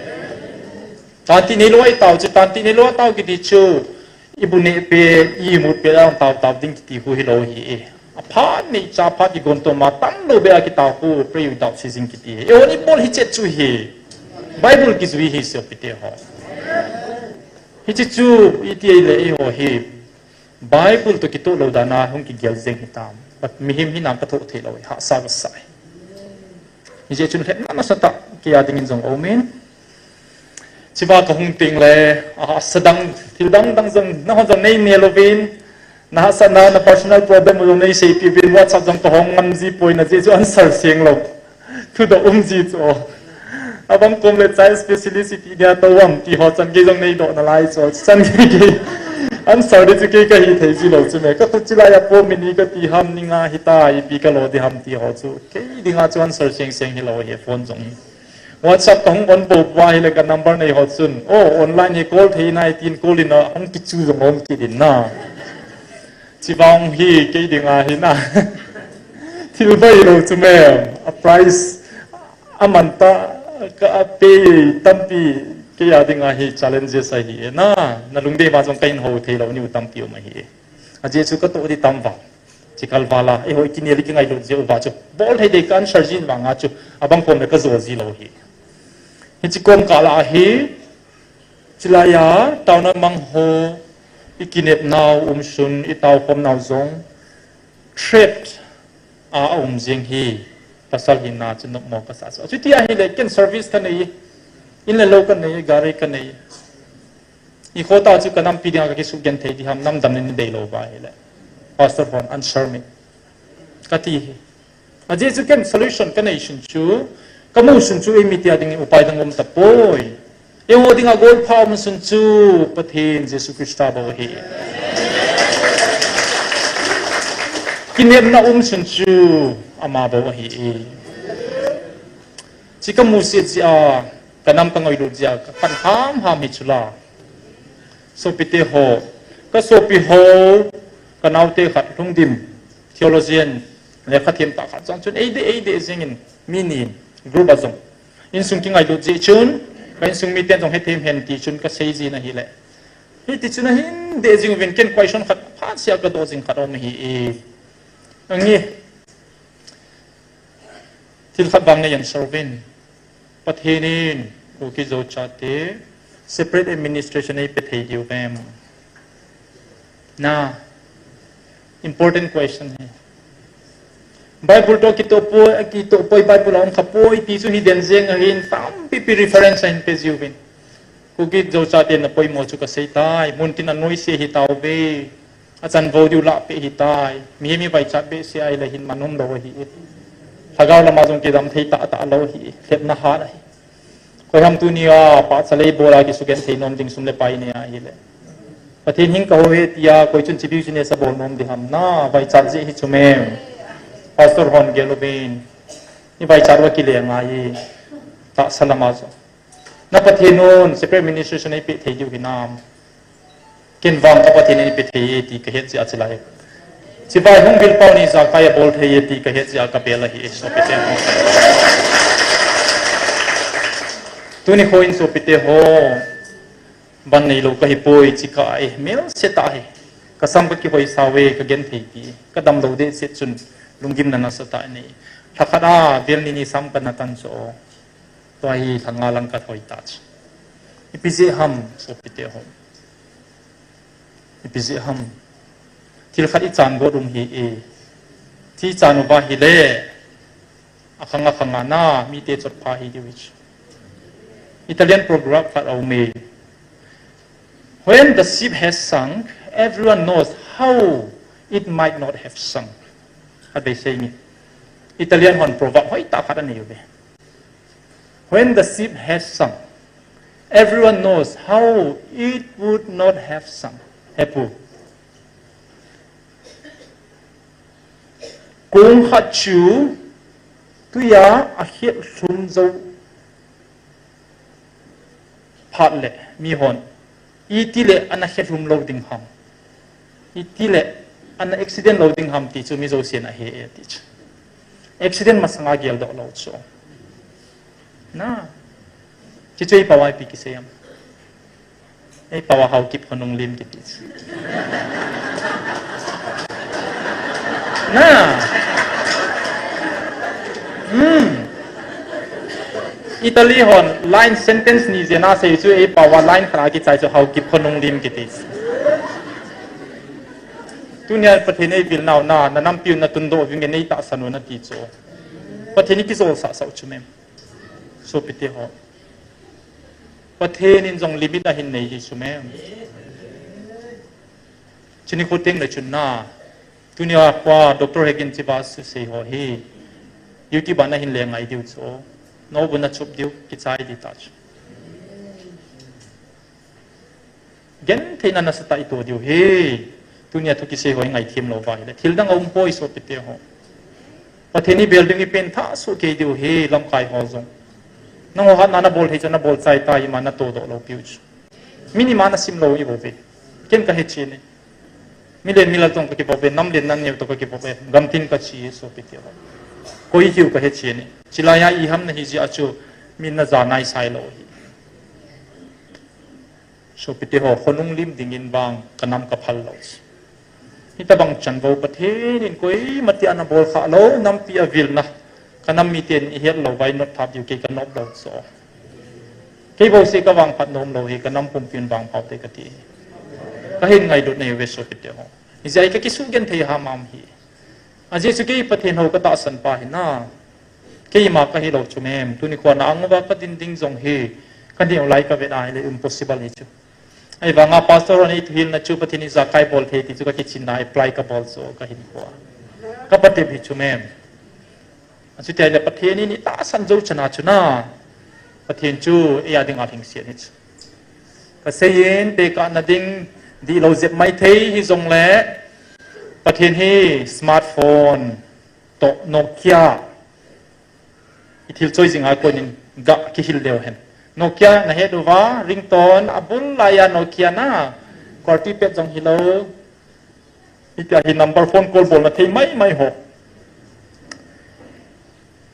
Tanti neilou a itao chu, tanti neilou a tao kiti chu, ibu neh pet, imut pet a tao tao ding kiti khu hilou ahi e. Aphat neicha phat igon toma tamlou beh a kitao khu pray without ceasing kiti ahi. Eihon ibol hi chet chu ahi. Bible kijui ahi sopite ho. Hiche chu iti ahile eiho hi. Bible toh kitoh lou dan a hung kigel jeng hitam. But mihem hina kathoh thei lou, hahsa kasa e. Hijeh chun lhepna nasatah kei a dingin jong aumin. Chiva kahung teng le, a, sadang, thil dang dang jong, nahon jong nei nel uvin, nahahsatna, na personal problem jong nei seipeh uvin, WhatsApp jong kahong ngam ji poi na jeh chu answer seng lou. Thudoh um ji chu. Abang kom le child specialist iti dia tou am ti ho chan gei jong neidoh nalai chu. Chan gei gei. Answer di chu kei kahi thei ji lou chu me. Ka khu chilai a po mini kati ham ni nga hita ipi kalo di ham ti ho chu. Kei dinga chu answer seng seng hilou ahi phone jong hi. WhatsApp kahung on bou bou ahile ka number nei ho chun. Oh, online hi call thei nai tin call in ahung kichu jong um kit in na. Chivang hi kei dinga hi na. Thil vai lo chu mem, a price, a man ta, ka a pay tampi, kei a dinga hi challenges ahi e na, na lungdei ma jong ka hin ho thei lo niu tampi um ahi e. A je chu ka to di tam va, chi kal va la, e hoi kini li ki ngai lo je u va chu, bol thei dei ka answer jin vanga chu, a bang pom le ka zo ji lo hi. Hi chi kom ka la hi, chi la ya, tau na mang ho, i kinep nau um sun, i tau khom nau jong, trapped a, a um jing hi, pasal hinna chu nopmo ka sa chu. Chuti ahile, ken service ka nei, in le lo ka nei, gari ka nei. I kho ta chu ka nampi dinga ka kisugenthei di ham, namdam ni dei lo va hile. Pastor hon answer me. Ka ti hi. A je chu ken solution ka nei sun chu, ka mu sun chu, ei mi tia ding upai dang um ta poi. Eiho dinga golpha um sun chu Pathen Jesu Christa bou ahi. Kinemna um sun chu ama bou ahi. Chi ka musit jia, ka nam ka ngailut jia, ka khan ham ham hi chula. Sopite ho, ka sopi ho, ka naute khat lungdim, theologian, lekha them ta khat jong chun, ei de, ei de jingin, mi ni, group a jong. Insung kingailut jeh chun, ka insung miten jong hethem hen ti chun ka sei jin ahile. Hiti chun ahin deh jing uvin ken question khat phat sia ka doh jing khat um ahi e. Angi, thil khat vang nei answer uvin. Pathen in Kuki Zo chate separate administration ei pe thei diu vem? Na, important question hi. Bible to kitoh poi, kitoh poi Bible a um kha poi ti chu hi den jeng ahin tampi pi reference ahin pe jiuvin. Kuki Zo chate na poimo chu ka sei tai, mun tin a noise hi tauve. A chanvo diu lah pe hi tai. Mi mi vaichat behseh ahile hin man um lo ahi. Lhagao lama jong kidam thei tah tah lo ahi. Lhepna hat ahi. Koi ham tunia pahcha lei bola kisugenthei nom ding sum le pai nei ahile. Pathen hing ka ho he tia koi chun chi business a bol nom di ham na, vaichat jeh hi chu mem. Pastor hon gel uvin. Ni vaichat uva kile ngai. Tahsa lama jong. Na Pathen un separate administration ei pe thei diu hinam? Ken vang ka Pathen in ei pe thei e ti ka het jeh a chi lai. Chi vai hung vil pau ni ijakai a bol thei e ti ka het jeh a ka bel ahi e, sopite ho. Tuni kho in sopite ho, ban nei lo ka hi poi chi ka e, melse tah hi. Ka sam ka kihoi sau e, ka genthei ti. Ka dam lo deh set chun, lunggimna nasatah nei. Lhakhat a, vel ni ni sam ka na tan chu. Tua hi lhanga lang ka thoi ta chu. Ipi jeh ham, sopite ho. Ipi jeh ham. Thil khat i chan got um hi e. Thi chan uva hile. Akhang akhang a na, mite chotpha hi diu hi chu. Italian proverb khat a um e. When the ship has sunk, everyone knows how it might not have sunk. Khat vei sei nge. Italian hon proverb hoi tah khat anei uve. When the ship has sunk, everyone knows how it would not have sunk. He pu. Kong khat chu tuia a khet lhum jou phat le mi hon, iti le ana khet lhum lo ding ham, iti le ana accident lo ding ham ti chu mi jousen ahe e ti chu. Accident masanga geldoh lo chu. Na. Chi chu ei pao a ipi kisei am. Ei pao a Haokip Khonunglim kiti chu. Na. Hmm. Italy hon line sentence ni jena sei chu ei pao a line khat a kichai chu Haokip Khonunglim kiti chu. Tunia Pathen ei vil nau na, na nampiu na tundoh vinge nei tahsan u na ti chu. Pathen in kijol sah sah u chu mem. Sopite ho. Pathen in jong limit ahin nei hi chu mem. Chuni kho teng le chun na. Tunia kho a Doctor Hegin chiva sei ho hi. YouTube a na hin le ngai diu chu. No bu na chup diu kichai di ta chu. Gentheina nasatah i to diu hi. Tunia thu kisei ho i ngaithem lou va hile. Thil dang a um poi sopite ho. Pathen i bel ding i pen thah soh kei diu hi lamkai ho jong. Nangho hatna na bol thei chu na bol chai ta ima na todoh lou piu chu. Min ima na sim lou i bou ve. Ken ka he chen e. Milen milal toh kakivop e, nam len nam neo toh kakivop e, gamtin kache e, sopite ho. Koi hiu kahe chen e. Chilai a iham nahi jeh a chu, min naja naisai lou hi. Sopite ho, khonung lim dingin vang, kanam kaphal lou. Hitabang chanvo Pathen in koima tia nabol kha lou, nampi a vilna. Kanam miten ihet lou vai nop thap diu kei kanop lou so. Kei bouseh kavangphat nom lou hi, kanam pumpi in vangpha ute kati. Kahin ngailutna ahiuve sopite ho. Hijeh a kakisugenthei hamham hi. Ajeh chu kei Pathen hou katahsan pa hi na. Keima kahi lou chu mem. Tuni khoa na anguva kadin ding jong hi. Kaneo lai kavet a ahile impossible hi chu. Ahivanga pastor hon eithuhilna chu Pathen ijakai bol thei ti chu kakichinna apply kabol chu kahinkho a. Kapatep hi chu mem. Achuti ahile Pathen in itahsan jou chana chu na. Pathen chu eia dinga lhingset hi chu. Kaseiyin tekahna ding dihlou jep maithei hijongle Pathen hi smartphone toh Nokia. Ithil choi jing a konin ga kihil leu hen. Nokia nahet uva, ringtone, abul laiya Nokia na. Quality pet jong hilou. Hitia hi number phone call bolna thei maimai ho.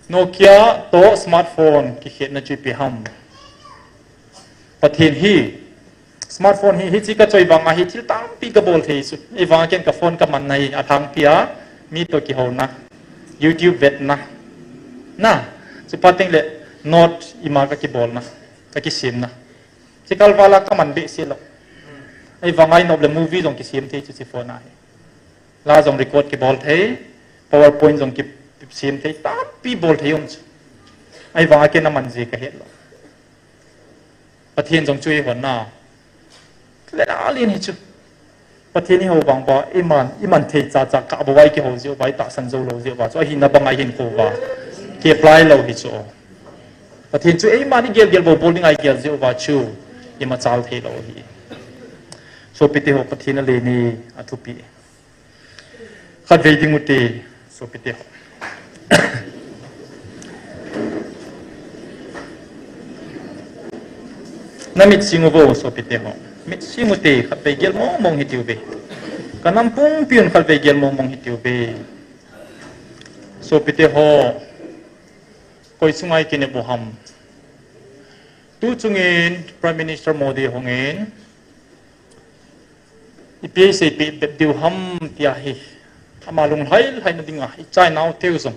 Nokia toh smartphone kikhetna chu ipi ham. Pathen hi, smartphone hi, hiche kachoi vanga hi thil tampi kabol thei chu. Ahivanga ken kaphone kamanna hi, alhangpia, mi toh kihouna, YouTube vetna. Na, chuphat tengle, note ima kakibolna, kakisemna. Chikal vala kaman behseh lou. Ahivanga inop le movie jong kisem thei chu hiche phone a hi. La jong record kibol thei, PowerPoint jong kisem thei, tampi bol thei um chu. Ahivanga ken aman ji kahet lou. Pathen jong chu eihon na. Lena len hi chu. Pathen ihou vang uva, iman, iman thei chacha kah bou a ikihou jeh uva, itahsan jou lou jeh uva chu. Ahina banga ihinkho uva. Ki apply lou hi chu. Pathen chu eiman igel gel bou bol dinga igel jeh uva chu. Imachal thei lou hi. Sopite ho Pathen alen hi athupi. Khatvei ding ute, sopite ho. Namit sing uvo, sopite ho. Mit sing ute, khatvei gel mong mong hitiuve. Kanam pumpiun khatvei gel mong mong hitiuve. Sopite ho. Koi chunga ikinep u ham. Tu chungin Prime Minister Modi hungin, ipi eiseipeh bep diu ham tia hi. Ama lunglhai lhaina dinga, ichainau teu jong.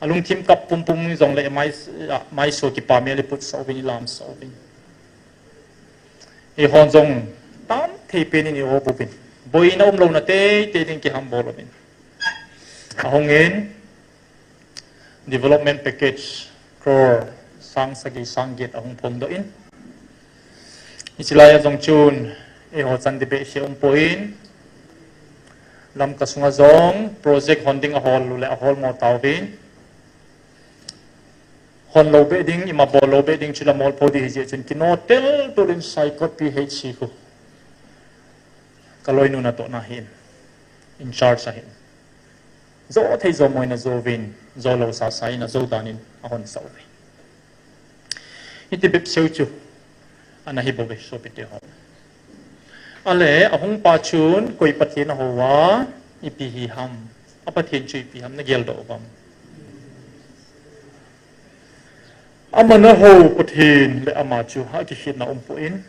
Alungthim kap pumpum jongle mai, maiso kipah mel iputsah uvin, ilamsah uvin. Eihon jong tam thei penin i-op uvin. Boina umlouna teitei ding kihambol uvin. Ahungin, development package crore sang sagi sang get ahung phongdoh in. Hiche laiya jong chun, eiho chan ding behseh umpon, Lamka sunga jong project hon ding ahol uleh ahol mo tauvin. Hon lou beh ding, ima bol lou beh ding chula molpho ding hijeh chun kino teltul in Saikot P H C khu. Kaloinu natohna hin, in charge ahin. Jo thei jo moina jouvin, jo lou sasa in ajo danin ahonsah uve. Hiti bep seu chu, ana hi bouve sopite ho. Ale, ahung pa chun, koi Pathen ahou a, ipi hi ham, a Pathen chu ipi ham, nageldoh uvam. Aman ahou Pathen le ama chu akikhetna umpon.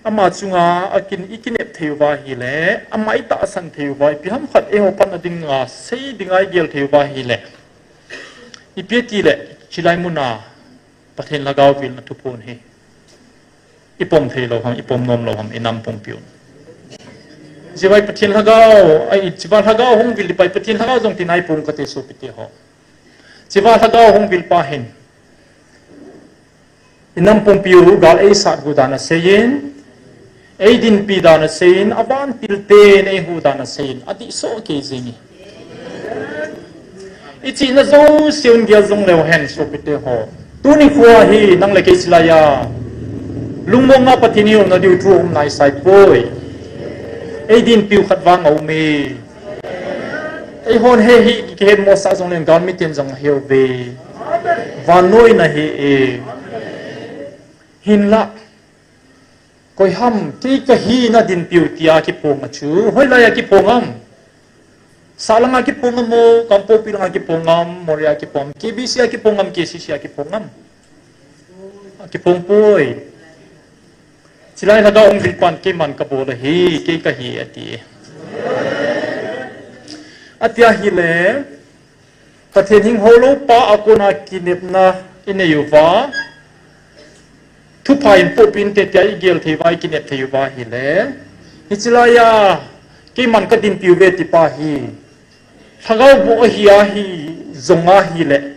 Ama chunga akin ikinep thei uva ahile, ama itahsan thei uva, ipi ham khat eiho panna dinga, sei dinga igel thei uva ahile. Ipi tile, chilai muna, Pathen lhagao vilna thuphon hi. Ipom thei lou ham, ipom nom lou ham, inam pumpiun. Chivai Pathen lhagao, ai, chivai lhagao hung vil ipai Pathen lhagao jong tina ipum kate sopite ho. Chivai lhagao hung vil pa hin. Inam pumpiu gal eisat hu dan aseiyin, eidinpi dan aseiyin, avantil ten eihu dan aseiyin, adih soh kei jing e. Ichihna jouse un gel jong leu hen sopite ho. Tuni khoa hi nang le kei chilaiya. Lungmonga Pathen i umna diu thu um naisai poi. Eidinpiu khat vang aum e. Eihon hiche hi kihetmosah jongleng galmiten jong ahe uve. Vannoina ahi e. Hinlah. Koi ham, kei kahi nadinpiu tia kiphong a chu. Hoilai a kiphong am? Sahlang a kiphong am o, Kangpokpi lang a kiphong am, Moreh a kiphong am, K B C a kiphong am, K C C a kiphong am? A kiphong poi. Chulai Lhagao hung vil pan keiman kabol ahi, kei kahi ati. Atia hile, Pathen hing hou lou pa a kona kinepna inei uva, thupha in poh pin te tia igel thei uva, ikinep thei uva hile. Hichulai a, keiman kadinpiu ve tipa hi. Lhagao boh ahi a hi, jong ahile.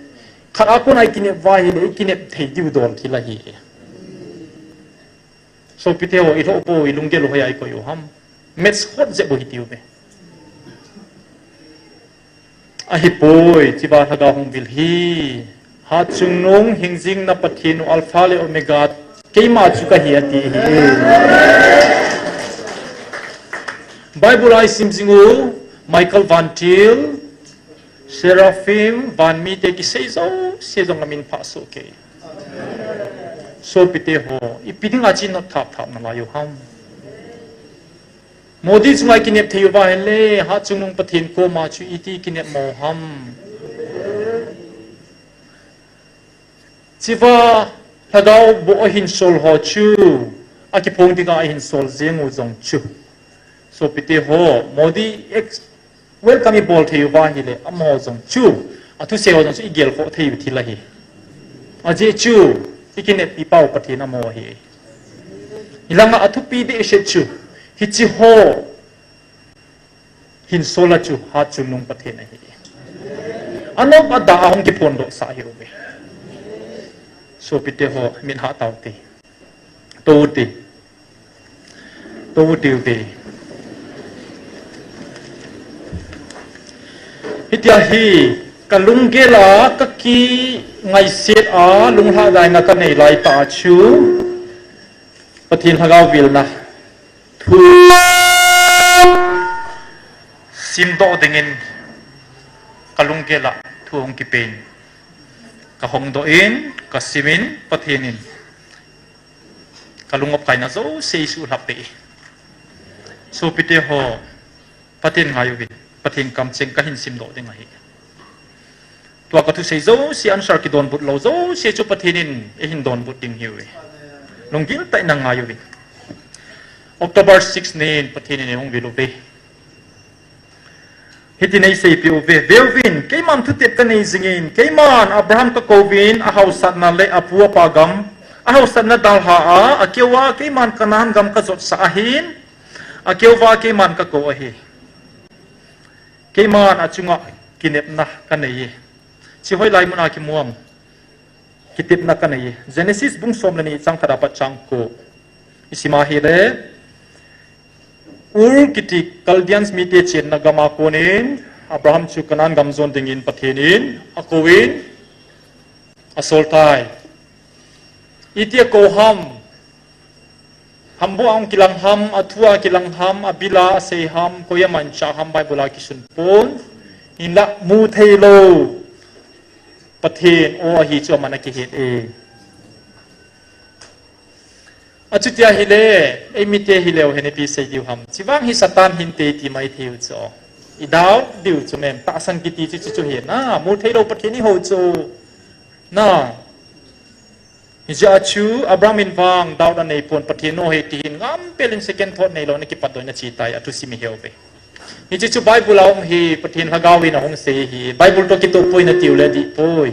Khat a kona ikinep uva hile, ikinep thei diu don thil ahi. Sopite ho, ilhoh bou, ilunggel u hoiya ikoi u ham? Maths hot jeh bou hitiu ve. Ahipoi, chiva Lhagao hung vil hi. Hatchungnung hingjing na Pathen u Alpha le Omega, keima chu kahi ati hi. Bible a isim jing u, Michael vantil, Seraphim, vanmite kisei jouse jong amin phah soh kei. Sopite ho, ipi dinga chin not thap thap nalai u ham? Modi chunga ikinep thei uva hile, Hatchungnung Pathen koma chu iti kinep mo ham? Chiva Lhagao boh ahin sol ho chu, akiphong dinga ahin sol jeng u jong chu. Sopite ho, Modi ex-, welcome ibol thei uva hile, amaho jong chu, athusei ho jong chu igel khoh thei u thil ahi. Ajeh chu, ikineppi pau Pathen amaho ahi. Hilanga athupi dehset chu, hiche ho, hin sol a chu Hatchungnung Pathen ahi. Anop ada a hung kiphondoh sah hiuve. Sopite ho, min hah taute. Toute. Toute uve. Hitia hi, kalunggel a, kakingaiset a, lunglhadaina kanei laitah a chu, Pathen Lhagao vilna thu simdoh dingin kalunggel a thu hung kipen. Kahongdoh in, kasimin, Pathen in kalung opkaina jouse eisuhlhap peh e. Sopite ho, Pathen ngaiuvin, Pathen kamcheng kahin simdoh ding ahi. Tua kathusei jouse answer kidonbut lou jouse chu Pathen in eihin donbut ding ahiuve. Lunggil tah in nangaiuvin. October six nin Pathen in eihung vil uve. Hitin eiseipeh uve, veuvin, keiman thutep kanei jingin, keiman Abraham kakouvin, ahaosatna le apu apa gam, ahaosatna dalha a, akeuva keiman Canaan gam kajotsah ahin, akeuva keiman kakou ahi. Keiman achunga kinepna kanei e. Hiche hoilai muna kimu am? Kitepna kanei e. Genesis bung som le ni chang khat apat chang ko. Isim a hile, Ur kiti Chaldeans mite chenna gama konin, Abraham chu Canaan gam jon dingin Pathen in akouvin, asoltai. Iti akou ham? Hambu a hung kilang ham, athu a kilang ham, abil a asei ham, koi a manchah ham, Bible a kisun pon. Hinla mutheilou Pathen o ahi chu aman akihet e. Achuti ahile, eimite hileu hen ipi sei diu ham? Chuvang hi Satan hinte ti maithei u chu. I doubt diu chu mem, tahsan kiti chu chu chu hi na, mutheilou Pathen ihou chu. Na. Hijeh a chu, Abraham in vang doubt aneipon, Pathen o ahi tihin ngampel in second thought neilou in akipatdoh in achetai, athusim iheuve. Hiche chu Bible a um hi, Pathen Lhagao in ahung sei hi, Bible toh kitoh poi natiu le adih poi.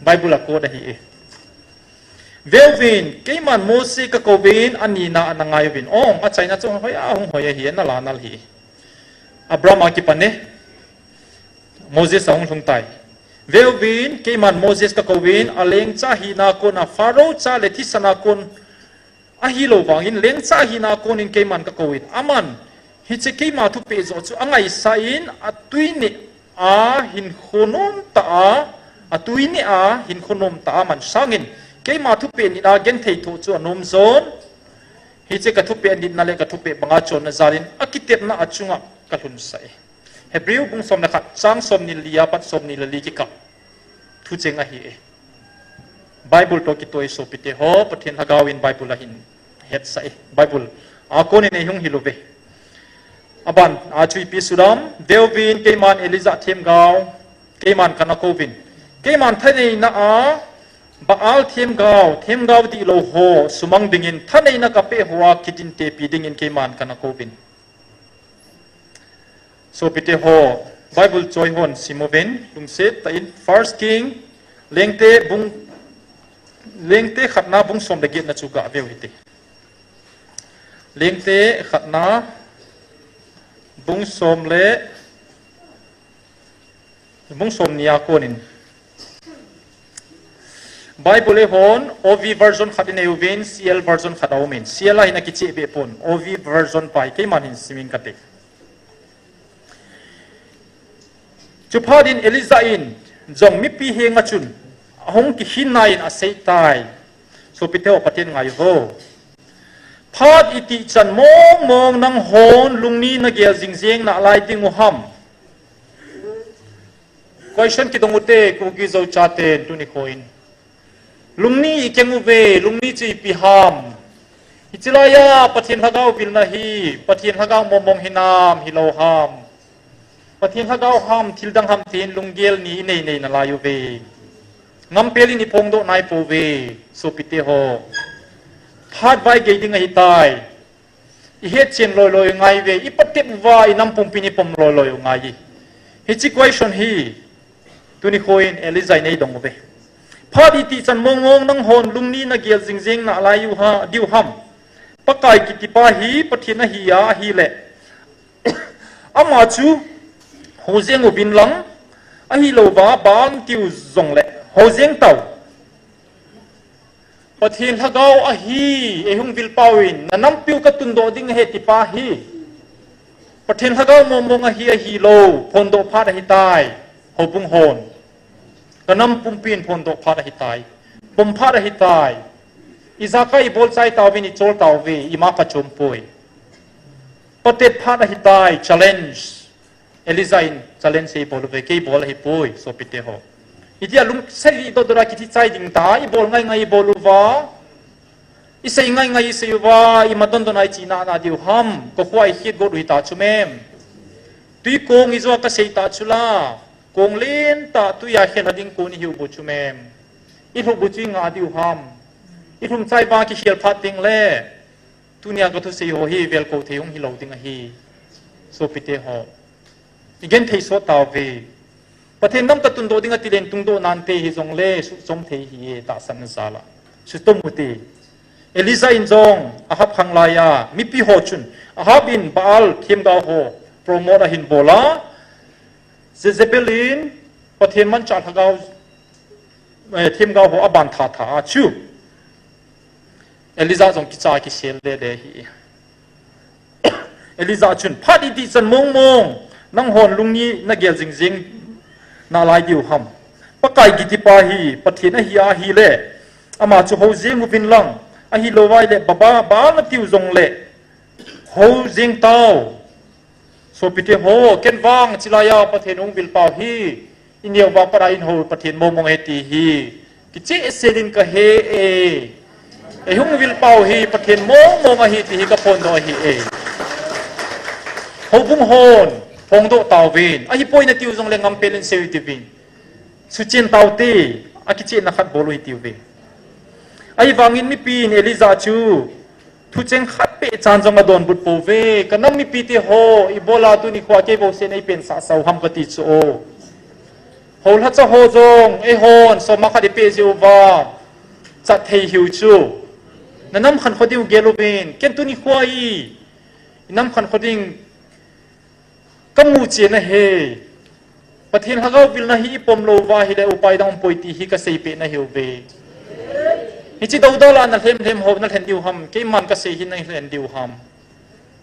Bible a quote ahi e. Veuvin, keiman Mose kakouvin, anina a nangaiuvin. Ong, achaina chu hoiya hung hoi ahi, analanal hi. Abraham a kipan e. Moses ahung lhungtai. Veuvin, keiman Moses kakouvin, alengcha hina kona Pharaoh cha le thisan a kon ahilou vangin, lengcha hina konin keiman kakouvin. Aman, hiche keima thupeh joh chu angaisah in, atui neh a hinkho nom tah a, atui neh a hinkho nom tah a aman sangin, keima thupeh nit a genthei thoh chu anom jon. Hiche kathupeh nitna le kathupeh banga chonna jalin, akitepna achunga kalhunsah e. Hebrew bung som le khat, chang somni le li apat somni le li kikah. Thucheng ahi e. Bible toh kitoh e sopite ho, Pathen Lhagao in Bible ahin hetsah e. Bible a konin eihung hil uve. Aban a chu ipi sudam, veuvin keiman Elijah themgao, keiman kana kouvin. Keiman thaneina a, Baal themgao, themgao dihlou ho sumang dingin, thaneina kapeh hoa kidintepi dingin keiman kana kouvin. Sopite ho, Bible choi hon simuvin, lungset tah in First King, Lengte bung, Lengte khatna bung som le getna chu gaveu hite. Lengte khatna bung som le, bung som nia konin. Bible eihon, O V version khat inei uvin, C L version khat aumin. C L a hin akicheh beh pon, O V version pa hi keiman hin simin kate. Chuphat in Elijah in jong mipi henga chun ahung kikhin nai in aseitai. Sopite ho, Pathen ngaiyu vo. Phat itih chan mong mong nanghon lungni nagel jing jeng nalai diu ham? Question kidong ute, Kuki Zo chaten tuni khoin. Lungni ikeng uve, lungni chu ipi ham? Hiche laiya Pathen lhagao vilna hi, Pathen lhagao mong mong hinam, hilou ham? Pathen lhagao ham, thil dang ham tin lunggel ni inei nei nalai uve. Ngampel in iphongdoh nai pouve, sopite ho. Phat vai gei ding ahitai. Ihet chen loi loi u ngai uve, ipatep uva inam pumpin ipom loi loi u ngai e. Hiche question hi, tuni khoin Elijah in eidong uve. Phat itih chan mong mong nanghon lungni nagel jing jeng nalai u ha, diu ham? Pakai kitipa hi Pathen ahi a, ahile ama chu hou jeng uvin lang, ahilouva Baal tiu jongle hou jeng tau. Pathen lhagao ahi, eihung vilpau in, nanampiu katundoh ding ahi tipa hi. Pathen lhagao mong mong ahi, ahilou, phondoh phat ahitai, houbung hon. Kanam pumpin phondoh phat ahitai, pom phat ahitai. Ijakai ibol chai tauvin, ichol tauve, ima kachom poi. Patep phat ahitai, challenge. Elijah in challenge eibol uve, kei bol ahipoi, sopite ho. Itia lungsei dot dot a kithi chai ding ta, ibol ngai ngai ibol uva. Isei ngai ngai isei uva, ima don don a ichi nana diu ham? Kokhuh a ikhet got u hita chu mem. Tui kong ijo a kasei ta chu la. Kong len tah tui a khelha ding kon ihiu bu chu mem. Ilhuh bu chu inga diu ham? Ilhung chai vang kikhel phat ding le. Tunia kathusei ho hi velko thei hung hilou ding ahi. Sopite ho, igenthei sot tauve. Pathen nam katundoh ding atilen tungdoh nante, hijongle suhchom thei ahi e, tahsan na jal a. Suhchom ute. Elijah in jong Ahab khang laiya mipi ho chun, Ahab in Baal themgao ho promote ahin bol a, Jezebel in Pathen manchah lhagao, eh, themgao ho aban tha tha a chu Elijah jong kicha kisel le le hi. Elijah chun, phat itih chan mong mong nanghon lungni nagel jing jing nalai diu ham? Pakai kitipa hi Pathen ahi a, ahile ama chu hou jeng uvin lang, ahilouva ahile Baal, Baal natiu jongle hou jeng tau. Sopite ho, ken vang chilaiya Pathen hung vilpau hi, ineo va pat a inhou Pathen mong mong ahi ti hi kicheh sel in kahe e. Eihung vilpau hi Pathen mong mong ahi ti hi kaphondoh ahi e. Houbung hon phongdoh tauvin, ahipoi natiu jongle ngampel in sei u hitiuvin. Suchen taute, akichehna khat bol u hitiuve. Ahivangin mipin Elijah chu thucheng khat peh chan jong adonbut pouve. Kanam mipite ho, ibola tuni khoa kei bou sen eipensah sau ham kati chu o. Houlhacha ho jong, eihon soma khat ipeh jeh uva chat thei hiu chu. Nanam khankho diu gel uvin, ken tuni khoa i, inam khankho ding kamu chen ahi. Pathen lhagao vilna hi ipom louva ahile upai dang umpoi ti hi kaseipeh nahiuve. Hiche doudal a nalhem lhem ho nalhen diu ham? Keiman kasei hi nalhen diu ham?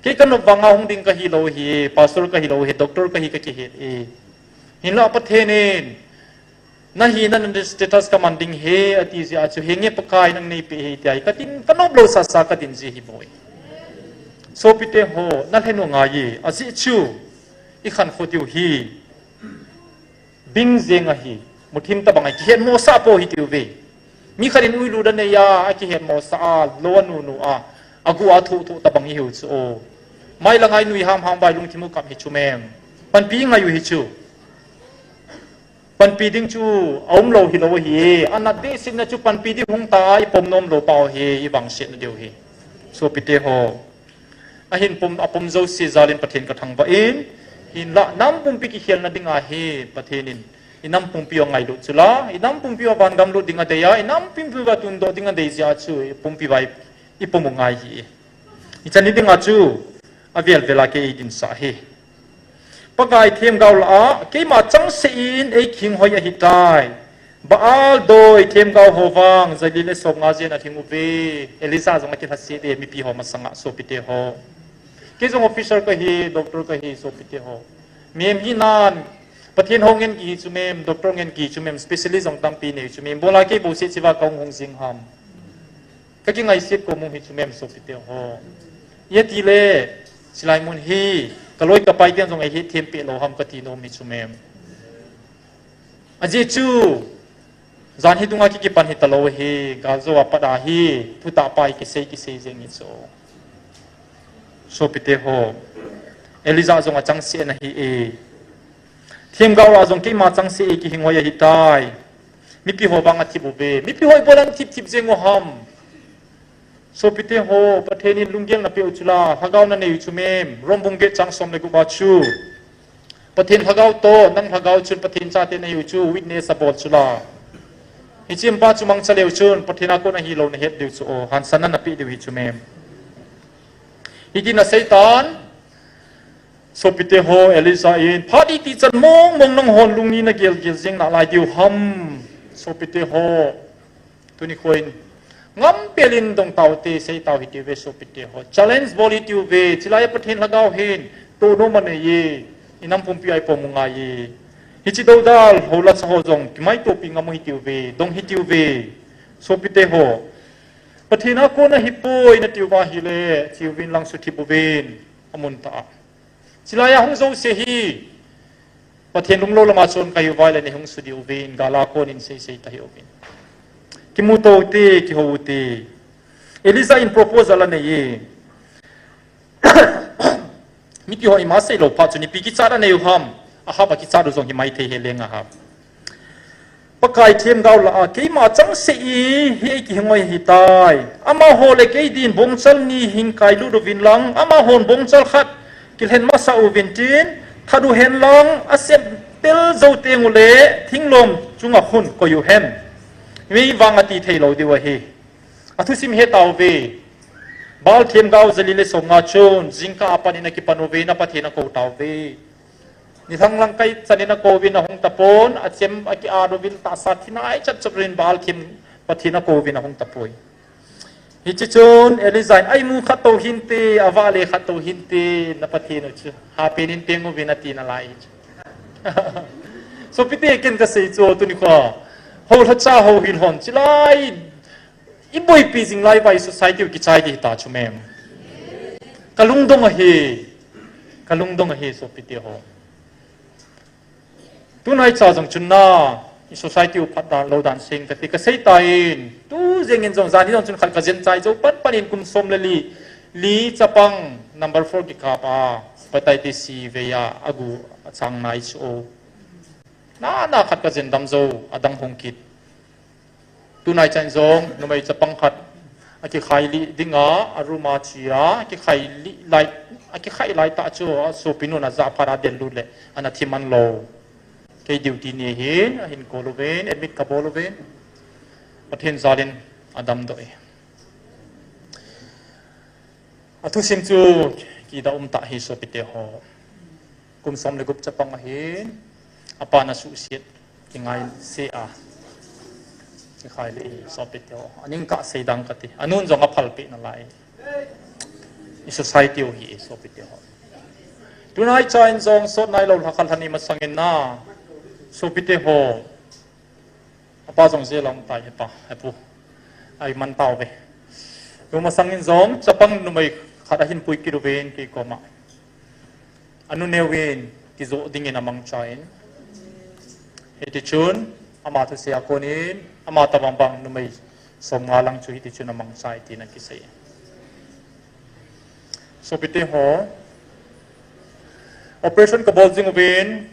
Kei kanop vanga hung ding kahilou hi, pastor kahilou hi, doctor kahi kakihet e. Hinla Pathen in nahina, na status kaman ding ahi ati jeh a chu, henge Pakai nang neipeh ahi tia hi katin, kanop lou sasa katin ji ahi boi. Sopite ho, nalhen u ngai e, ajeh chu ikhankho diu hi bing jeng ahi, muthim tabang ahi, kihetmosah pou hitiuve. Mi khat in uilut anei a, akihetmosah a, lou anunu a, Agu a thoh thoh tabang ihiu chu o. Mai la ngai nui ham ham vai lungthim u kap hi chu mem. Panpi ngai u hi chu. Panpi ding chu aum lou hi lou hi. Anat dehsetna chu panpi ding hung ta a ipom nom lou pau hi ivangsetna diu hi. Sopite ho. Ahin pom, apom jouse jalin Pathen kathangvah in. Hinlah nam pumpi kikhelna dinga hi Pathen in. Inam pumpi u angailut chu la. Inam pumpi u vangam lut ding adei a. Inam pumpi u tundoh ding adei jeh a chu. Pumpi vai ipom u ngai hi. Ichan hi dinga chu. Avel vel a kei eidinsah hi. Pakai themgao lah a, keima changseh in eikihing hoi ahitai. Baal doi themgao ho vang, jali le somnga jen alhing uve. Elija jong akilhaset e, mipi ho masanga sopite ho. Kei jong officer kahi, doctor kahi, sopite ho. Mem hinan, Pathen ho ngen kihi chu mem, doctor ngen kihi chu mem, specialist jong tampi nei chu mem. Bola kei bouseh chiva kahung hung jing ham. Kakingaiset ko mong hi chu mem sopite ho. Iti le, chilai mun hi, kaloi kapai ten jong eihethem peh lou ham kati nom hi chu mem. Ajeh chu, jan hi dunga kikipan hitalou hi, galjou a pat a hi, thutah pa hi kisei kisei jeng hi chu. Sopite ho, Elija jong achangseh ana hi e. Themgao lah a jong keima changseh e kihing hoi ahitai. Mipi ho vang athip uve. Mipi ho ibola nathip thip jeng u ham. Sopite ho, Pathen in lunggel napeh u chu la, lhagao nanei u chu mem, Rom bung get chang som le gup a chu. Pathen lhagao toh, nang lhagao chun Pathen chate nahiu chu, witness abol chu la. Hiche pa chu mangcha leu chun, Pathen a kon ahilou nahet diu chu o, hansanna napeh diu hi chu mem. Hitin aseitan, sopite ho, Elija in, phat iti chan mong mong nanghon lungni nagel gel jeng nalai diu ham, sopite ho. Tuni khoin, ngam pelin dong taute, sei tau hitiuve sopite ho. Challenge bol hitiuve, chilai a Pathen lhagao hin, tohnom anei e, inam pumpi a ipom u ngai e. Hiche doudal, houla cha ho jong, kimaitopi ngam u hitiuve, dong hitiuve, sopite ho. Pathen a kon ahipoi natiu va ahile, chiuvin lang suthip uvin, amun tah a. Chilai a hung jouse hi, Pathen lunglou lama chon kahiuva ahile nei hung sudiu vin, gal a kon in sei sei tahiuvin. Kimuto ute, kihou ute. Elija in proposal anei e. Mipi ho ima seilou phat chun ipi kichat anei u ham, Ahab a kichat u jong himai thei he leng Ahab. Pakai themgao lah a, keima changseh e, hi eikihing hoi ahitai. Amaho le kei din bongchal ni hin kailut uvin lang, amahon bongchal khat kilhen masa uvin tin, that uhen lang, asep tel jou teng ule, thinglom chunga khun koi uhen. Mei vang ati theilou diu ahi. Athusim hetauve. Baal themgao jali le somnga chun, jingkah a panin akipan uve, na Pathen akou tauve. Nilhang lang kai chanin akouvin ahung tapon, achem aki-at uvin tahsa thinai chat chat uvin Baal them Pathen akouvin ahung tapoi. Hiche chun Elija in, aimu khat tou hinte, avale khat tou hinte, na Pathen u chu. Hapen in peng uvin ati nalai. Sopite ken kasei chu tuni kho. Hou lhacha hou hin hon chilai. Iboipi jing lai vai society u kichai ding hita chu mem. Kalungdong ahi. Kalungdong ahi sopite ho. Tunaicha jong chun na, i society u phat dan lou dan seng kati kasei tan, tu jengin jong jan hi jong chun khat kajen chai jou pan pan in kum som le li, li chapang number four kikap a, hepatitis C vei a, agu achang nai chu o. Na, na khat kajen dam jou, adang hung kit. Tunai chan jong, numei chapang khat, akikhai lih dinga, a room a chia, akikhai lih lai, akikhai lai tah chu, asopinu in ajah phat a del lut le, ana thi man lou. Kei duty ni hin, ahin call uvin, admit kabol uvin. Pathen jalin, adamdoh e. Athusim chu kida um tah hi sopite ho. Kum som le gup chapang ahin, apa na suhsiat, kingaisea. Kikhai le hi sopite ho. Aning kasei dang kati. Anun jong aphalpeh nalai. I society u hi sopite ho. Tunai chan jong sot nailou lhakhat lhani masangin na. Sopite ho. Apa jong jail a um tai hepa, hepu. Ai man tauve. Tumasangin jong, chapang numei khat ahin pui kit uvin kei koma. Anu neuvin, kijoh dingin amangchan. Hiti chun, ama thusei a konin, ama tabang bang numei som nga lang chu hiti chun amangcha e tin akisei. Sopite ho, operation kabol jing uvin,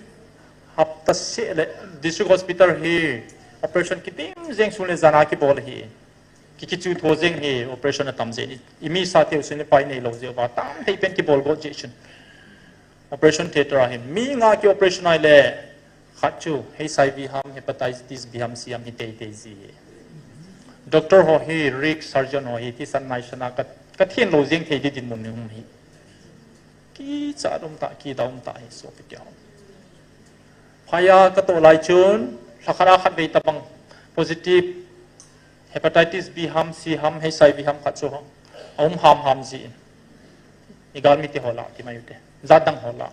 hapta seh le district hospital hi operation kitim jeng sun le jana kibol hi. Ki, kichu tho jeng hi operation atam jeng. I, imi sa teu sun le pai nei lou jeh uva tam thei pen kibol go jeh chun. Operation theater a hi mi nga ki operation ai le khat chu H I V ham, hepatitis B ham, C ham hi tei tei ji hi. Doctor ho hi, risk surgeon ho hi, thisan naisan a ka, ka thien lou jeng thei di dinmun um hi. Kicha um ta, kida um ta hi sopite ho. Phai a ka toh lai chun, lha khat a khat vei tabang positive hepatitis B ham, C ham, H I V ham khat chu ham. A um ham ham ji in. I galmi te ho lah, ti mai u te. Jat dang ho lah.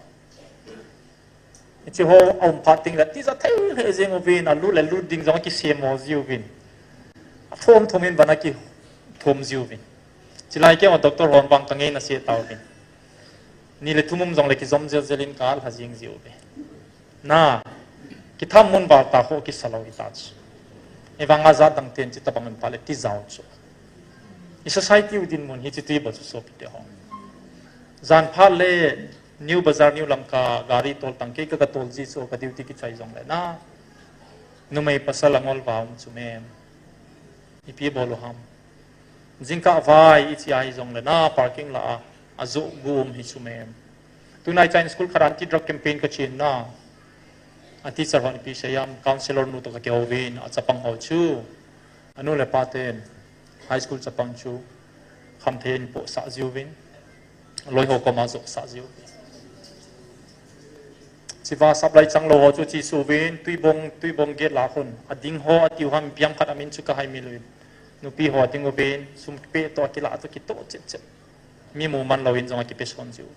Hiche ho a um phat teng le tija thei lheh jeng uvin, a lut le lut ding jong a kisem ho ji uvin. A thom thom in vana kithom ji uvin. Chulai keiho doctor hon vang ka ngeina se tauvin. Ni le thum um jong le kijom jel jel in ka lha jing ji uve. Na, kitham mun val ta ho kisa lou hita chu. Ahivanga jat dang ten chuti tabang in phat le tijao chu. I society u dinmun hi chuti bou chu sopite ho. Jan phat le New Bazar, New Lamka, gari tol tang kei ka, ka tol ji chu ka duty kichai jong le na. Numei pasal angol va um chu mem. Ipi bol u ham. Jingkah vai i chi ahi jong le na parking lah a, a jo gu um hi chu mem. Tunai chan school khat anti drug campaign ka chin na. A teacher hon ipi sei ham, counselor nu toh ka kihouvin, a chapang ho chu. Anu le pa ten, high school chapang chu, khamthei in pohsah jiuvin, loi ho koma johsah jiuvin. Chiva supply chang lou ho chu chi suvin, tuibong, tuibong gate lah a khun, a ding ho a tiu ham, ipi ham khat a min chu ka hai mi lou in. Nupi ho a ding uvin, sum pe toh a kilah toh kitoh chet chet. Mi mu man lou in jong a kipe son jiu.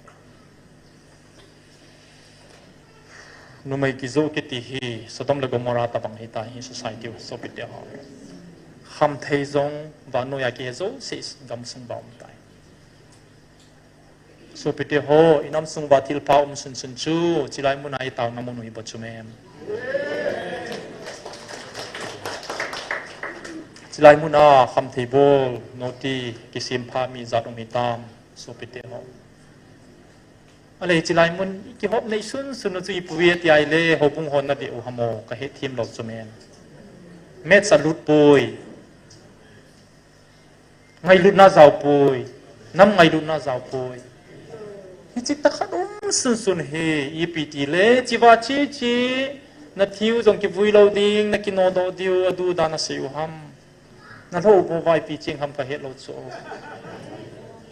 Numei kijoh kiti hi Sodom le Gomorrah tabang hita hi society u sopite ho. Khamthei jong vannoi a kihe jouse gamsung uva um tai. Sopite ho, i namsung uva thilpha um sun sun chu, chilai mun a i taona mun u hi bou chu mem. Chilai mun a khamthei bol, noti, kisempha mi jat um hitam, sopite ho. Ale chilai mun i kihop nei sun sun u chu ipi ve ti ai le, houbung hon na ve u ham o, ka hethem lou chu mem. Maths a lut poi. Ngailutna jao poi. Nam ngailutna jao poi. Hiche tah khat um sun sun hi, ipi ti le, chiva chi chi, na thiu jong kivui lou ding, na kinodoh diu, adu dan a sei u ham. Na lou bou vai pi ching ham ka het lou chu.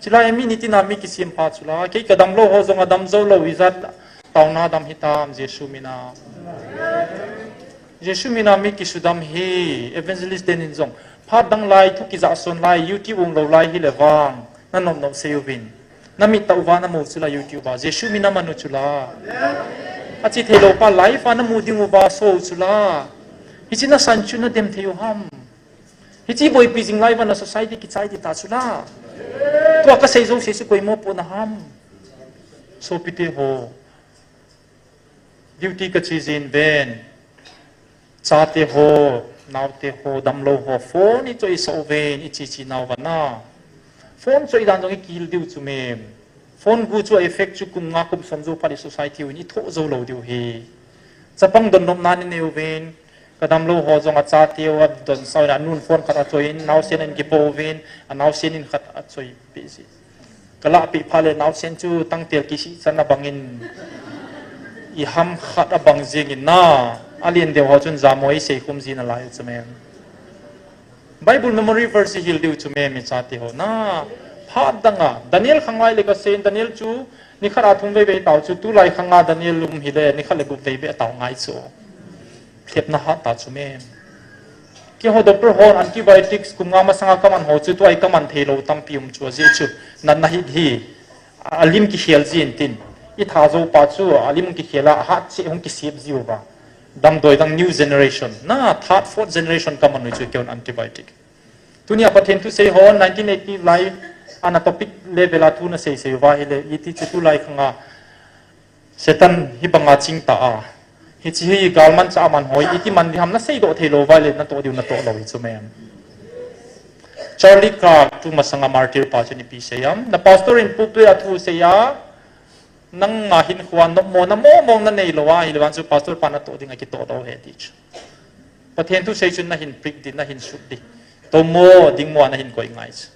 Chilai mi nitin a mi kisempha chu la. Kei ka dam lou ho jong a dam jou lou ijat taona dam hitam Jesu min a. Jesu min a mi kisudam hi evangelist ten in jong. Phat dang lai thu kijah son lai YouTube um lou lai hi le vang. Na nom nom sei uvin. Na mit tah uva na mu chu la YouTube a. Jesu min a man u chu la. A chi thei lou pa live a na mu ding uva so u chu la. Hiche na san chu na dem thei u ham. Hiche boipi jing lai uva na society kichai ti ta chu la. Tua ka sei jouse chu koi mo po na ham. Sopite ho. Duty ka chi jin ven. Chate ho, naote ho, damlou ho, phone i choi sah uvin, i chi chi nau vana. Phone choi dan jong i kihil diu chu mem. Phone gu chu a effect chu kum nga kum som jou phat i society u in i thoh jou lou diu hi. Chapang donnopna nei uvin, ka damlou ho jong a chate u a donsah uvin, a nun phone khat a choi in, naosen in kipo uvin, a naosen in khat a choi pi si. Ka lahpeh phat le naosen chu tangtel kisih chan a bang in i ham khat a bang jing in na, a len deu ho chun jamoi sei khum ji nalai u chu mem. Bible memory verse i hil diu chu mem i chate ho na. Phat dang a, Daniel khang lai le ka sei in Daniel chu nikhat a thum vei vei tao chu tulai khang a Daniel um hi le nikhat le gup vei vei tao ngai chu. Lhepna hat ta chu mem. Keiho doctor hon antibiotics kum nga masanga ka man ho chu tua i ka man thei lou tampi um chu ajeh chu natna hit hi a lim kikhel jin tin i tha jou pa chu a lim kikhel a hat cheh hung kisep jiu va. Damdoi dang new generation na third fourth generation ka man u chu keiho antibiotic. Tunia Pathen thusei hon nineteen eighty lai ana topic level a thu na sei sei uva hile iti chu tulai khang a Satan hi banga ching ta a. Hiche hi galmanchah a man hoi, iti man ding ham na seidoh thei lou vai le na toh diu na toh lou hi chu mem. Charlie Kirk, tu masanga martyr pa chu ipi seiyam. Na pastor in pulpit a thu seiya, nang nga hin khuan nopmo na mo mong na neilou a, hilou vang chu pastor pa natoh ding akitoh lou ahi ti chu. Pathen thu sei chun nahin preach di, nahin sut di. Tomo ding mo nahin koi ngai chu.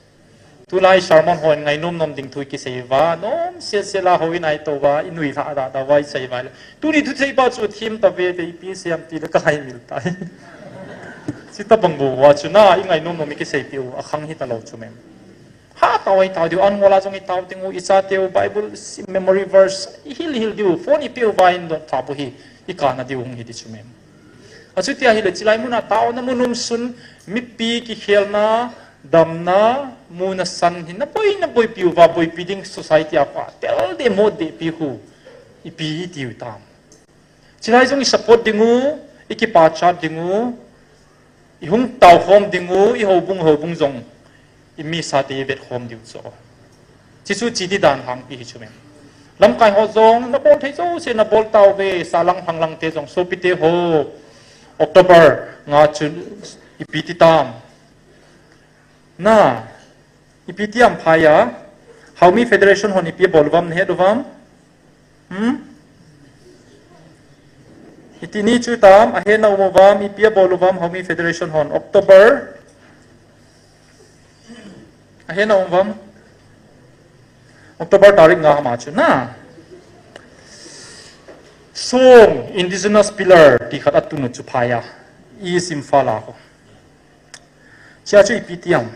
Tulai sermon hon ngainom nom ding thu kisei uva, nom sel sel a houin a itoh uva, inui lha da da uva isei uva le. Tuni thusei pa chu thim tave te ipi seiyam ti le ka haimil tai. Chuti bang bou uva chu na, ingainom nom ikiseipi u, akhang hita lou chu mem. Hatah uva itao diu, an ngol a jong itao ding u, ichateu Bible memory verse, ihil hil diu, phone ipi uva in dot tha bou hi, ikana diu hung hi di chu mem. Achuti ahile chilai mun a taona mun um sun, mipi kikhelna, damna, muna san hi, naboi, naboipi uva, boipi ding society a pa, tel de mo de pi hu, ipi itiu tam. Chilai jong isupport ding u, ikipachat ding u, ihung tao khom ding u, ihoubung, houbung jong, imisa te ivet khom diu chu. Chuchu chuti dan hangpi hi chu mem. Lamkai ho jong, nabol thei jouse, nabol tauve, salang phanglang te jong, sopite ho, October nga chu ipi ti tam. Na, ipi ti am phai a, Haomi Federation hon ipi bol uvam, nahet uvam? Hmm? Hiti ni chu tam, ahe na um uvam, ipi bol uvam, Haomi Federation hon, October. Ahe na um uvam? October tarik nga ama chu na. Song, Indigenous Pillar, ti khat atun u chu phai a. East Imphal a ho. Chia chu ipi ti am.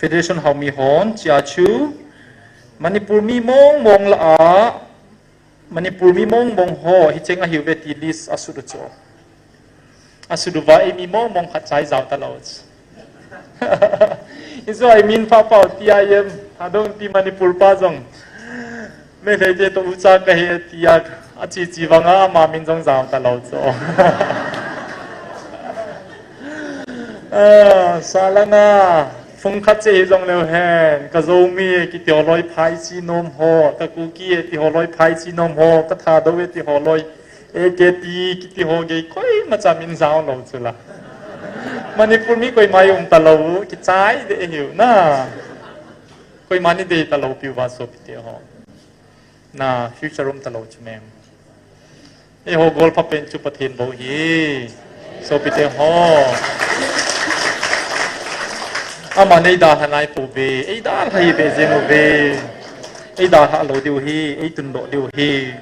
Federation Haomi hon, chia chu Manipur mi mong mong la a, Manipur mi mong mong ho, hicheng ahiuve ti list asut u chu. Asut uva eimi mong mong khat cha ijao talou chu. Ijao eimi pha pau ti a em, adong ti Manipur pa jong. Meitei te toh ucha kahi tia, achi chi vanga ama min jong jao talou chu. Ah, salanga, phung khat che hi jong leu hen, ka Zomi kiti ho loi phai chi nom ho, ka Kuki ti ho loi phai chi nom ho, ka Thadou ti ho loi, A K T kiti ho gei koima cha min jao lou chu la. Manipur mi koima um talou, kichai de hiu na. Koima ni de talou piu va sopite ho. Na future um talou chu mem. Eiho gol pha pen chu Pathen bou hi. Sopite ho. Ama nei dalha nai pouve. Ei dalha hi ve jeng uve. Ei dalha lou diu hi. Ei tundoh diu hi.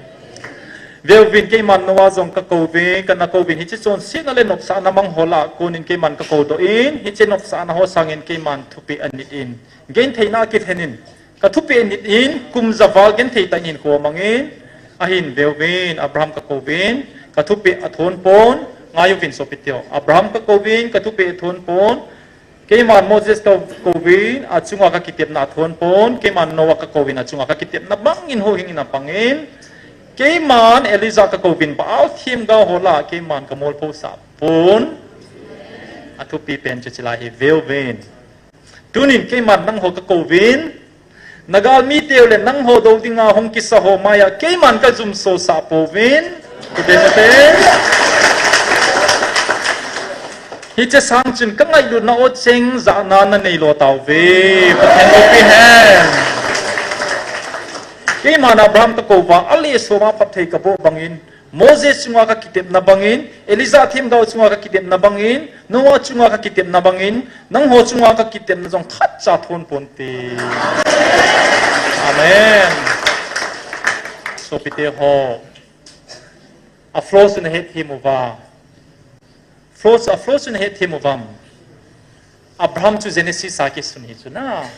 Veuvin keiman Noah jong ka kouvin, kana kouvin. Hiche chonsetna le nopsahna mang ho lah a konin keiman ka koudoh in. Hiche nopsahna ho sangin keiman thupeh anit in. Gentheina akilhen in. Ka thupeh nit in, kum ja val genthei tah in hinkho amangin, ahin veuvin, Abraham ka kouvin, ka thupeh athon pon, ngai uvin sopite ho. Abraham ka kouvin, ka thupeh athon pon, keiman Moses ka kouvin, achunga ka kitepna athon pon, keiman Noah ka kouvin, achunga ka kitepna bangin houhing in apangin, keiman Elijah ka kouvin, Baal themgao ho lah a, keiman ka molphosah pon, athupi pen chu chilai hi veuvin. Tunin keiman nangho ka kouvin, na galmi teu le nangho dou dinga hung kisa ho maiya keiman ka jumsosah pouvin, kute mate. Hiche sang chun ka ngailutna o cheng jahna na neilo tauve, Pathen loupi hen. Keiman Abraham ka kouva, ale soma phatthei ka boh bangin, Moses chunga ka kitepna bangin, Elijah themgao chunga ka kitepna bangin, Noah chunga ka kitepna bangin, nangho chunga ka kitepna jong khatcha thon ponte. Amen. Sopite ho. A flaws chu nahet them uva. Flaws, a flaws chu nahet them uvam. Abraham chu Genesis a kisun hi chu na.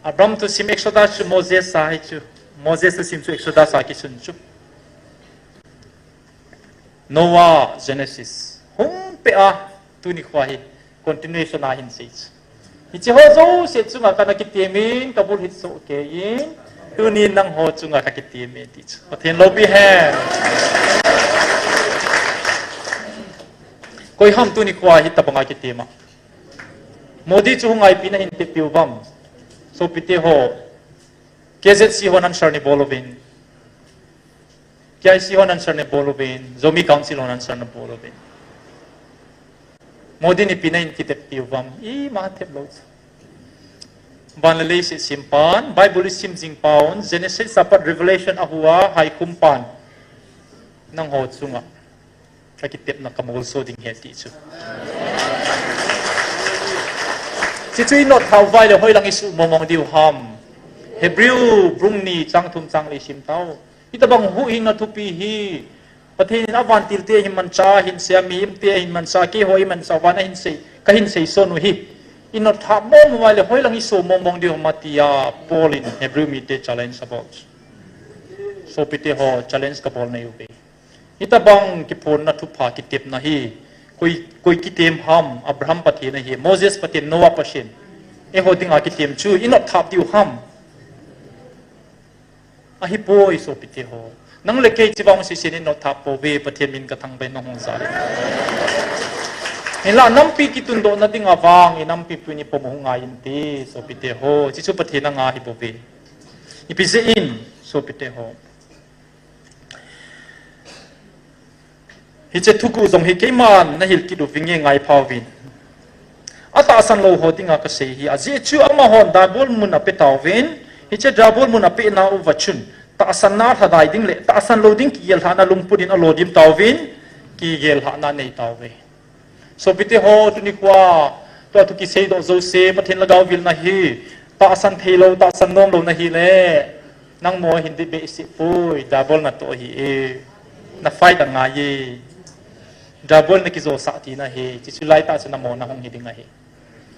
Abraham thusim Exodus chu Moses a hi chu. Moses thusim chu Exodus a kisun chu. Noah, Genesis. Hung peh a, tuni khoa hi continuation a hin sei chu. Hiche ho jouse chunga kana kitem in, ka bul hit soh kei in, tuni nangho chunga ka kitem e ti chu. Pathen loupi hen. Koi ham tuni khoa hitabanga kitem a. Modi chu hung aipi nahin tepi uvam. Sopite ho. K Z C hon answer nei bol uvin. K I C hon answer nei bol uvin. Zomi Council hon answer nei bol uvin. Modi nipi na in kitep tiu vam, ima tep lou chu. Van le lei se sim pan, Bible i sim jing paun, Genesis apat Revelation ahua, hai khum pan. Nangho chunga. Ka kitepna ka molso ding ahi ti chu. Chuchu i not thap uva ahile hoilang i suh mongmong diu ham. Hebrew bung ni chang thum chang li sim tau. Hitabang huhhingna thupi hi. Pathen in avantil te ahin mancha, ahin sei a, mihem te ahin mancha, keiho ahin mancha, van ahin sei, kahin sei son u hi. I not thap mongmong uva ahile hoilang i suh mongmong diu ham tia Paul in Hebrew mite challenge about. Sopite ho challenge ka bol nei uve. Hitabang kiphonna thupha kitepna hi, koi, koi kitem ham, Abraham Pathen ahi, Moses Pathen, Noah Pathen. Eiho dinga kitem chu, i not thap diu ham. Ahipoi sopite ho. Nang le kei chivang sisen i not thap pouve, Pathen min ka thangvah in nahung jal in. Hinla nampi kitundohna dinga vang, i nampi puin i pom u ngai inte, sopite ho. Chuchu Pathen anga ahi bouve. Ipi jeh in, sopite ho. Hiche thuguh jong hi keiman nahil kit uvinge ngai phauvin. Atahsan lou ho dinga kasei ahi. Ajeh chu amahon Diabol mun ape tauvin. Hiche Diabol mun apehna uva chun tahsanna lhadai ding le tahsan lou ding kigel lhahna lungput in alo dim tauvin. Kigel lhahna nei tauve. Sopite ho, tuni khoa, tua thu kiseidoh jouse, Pathen lhagao vilna hi, tahsan thei lou, tahsan nom lou nahi le, nangma hin dei behseh poi, Diabol natoh ahi e, na fight angai e, Diabol na kijosah tina ahi, chuchu laitah chu namo nahung hi ding ahi.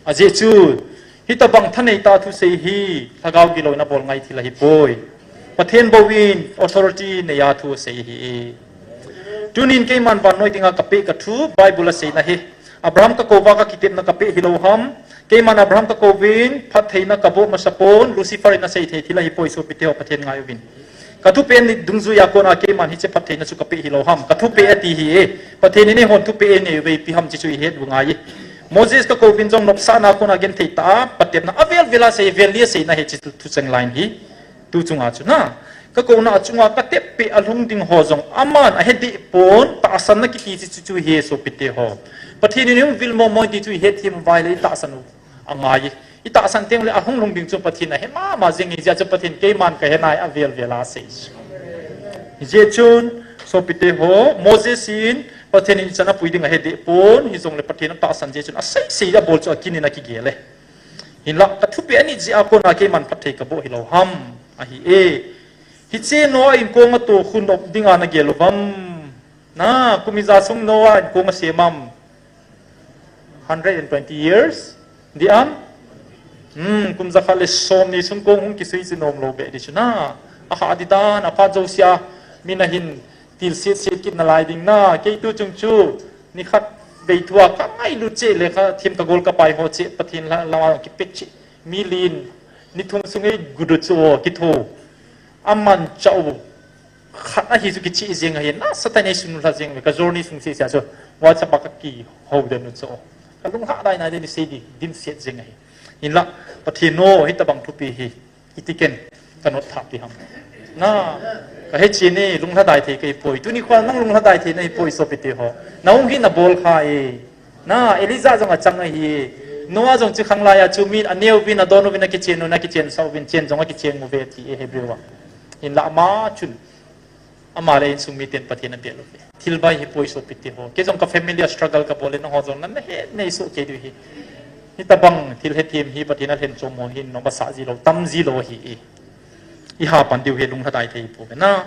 Ajeh chu, hitabang thanei tah thusei hi, lhagao gilouna bol ngai thil ahi poi. Pathen bou in authority nei a thu asei ahi. Tunin keiman vannoi dinga kapeh ka thu, Bible a seina hi. Abraham ka kou va ka kitepna kapeh hilou ham. Keiman Abraham ka kouvin, phattheina kaboh masa pon, Lucifer in asei thei thil ahi poi sopite ho Pathen ngai uvin. Ka thupeh ni dungjuia kona keiman hiche phattheina chu kapeh hilou ham. Ka thupeh ati ahi e. Pathen in eihon thupeh einei uve ipi ham chuchu ihet u ngai e. Moses ka kouvin jong nopsahna kona genthei tah a, patepna avel vel a sei, vel li a seina hi chu thucheng line hi. Tu chunga chu na. Ka kouna chunga ka teppeh a lhung ding ho jong aman ahe deh pon, tahsanna kiti chu chu chu hi sopite ho. Pathen in hung vil mong mong ti chu ihet thim uva ahile tahsan u angai e. I tahsan teng le ahung lhung ding chu Pathen ahe mama jing e, hijeh chun Pathen keiman kahe nai avel vel a sei. Hijeh chun, sopite ho, Moses in Pathen in ichan apui ding ahe deh pon, hijongle Pathen atahsan jeh chun asei sei abol chu akin in akigel e. Hinla, ka thupeh anit jeh a kona keiman phatthei kaboh hilou ham, ahi e. Hiche Noah inkong atoh khu nop dinga nagel uvam. Na, kum ijat sung Noah inkong asem am. Hundred and twenty years. Dih am? Hmm, kum jakhat le somni sung kong hung kisui chu nom lou beh ding chu na. Ahah ding dan, aphat jousea, min ahin tilset set kit nalai ding na. Kei tu chung chu, nikhat vei thua ka ngailut cheh le ka thim ka gol ka pai ho cheh, Pathen la, lama kipe cheh. Mi lin, ni thum sung ei gudu chu o, kitho. Aman chau. Khat ahi chu kichih jeng ahi, nasatah in eisunlha jeng uve, ka journey sung seh seh a chu, WhatsApp a kakihou den u chu. Ka lunglhadai nai den isei di, dimset jeng ahi. Hinla, Pathen o, hitabang thupi hi, iti ken, ka not thap ding ham. Na, kahe chen e, lunglhadai thei kahi poi. Tuni khoa nang lunglhadai thei nahi poi sopite ho. Nahung hi nabol kha e. Na, Elijah jong achang ahi. Noah jong chu khanglai a chu mi aneo uvin, adon uvin, akichen uvin, akichen sah uvin, chen jong akichen uve ti e Hebrew a. Hinla ama chun. Ama le insung miten Pathen abel uve. Thil bai hi poi sopite ho. Kei jong ka family a struggle kabol le nangho jong nan nahet nei soh kei diu hi. Hitabang thil hethem hi Pathen alhen chom ho hin nopsah ji lou, tam ji lou ahi e. Iha pan diu hi lunglhadai thei pouve na.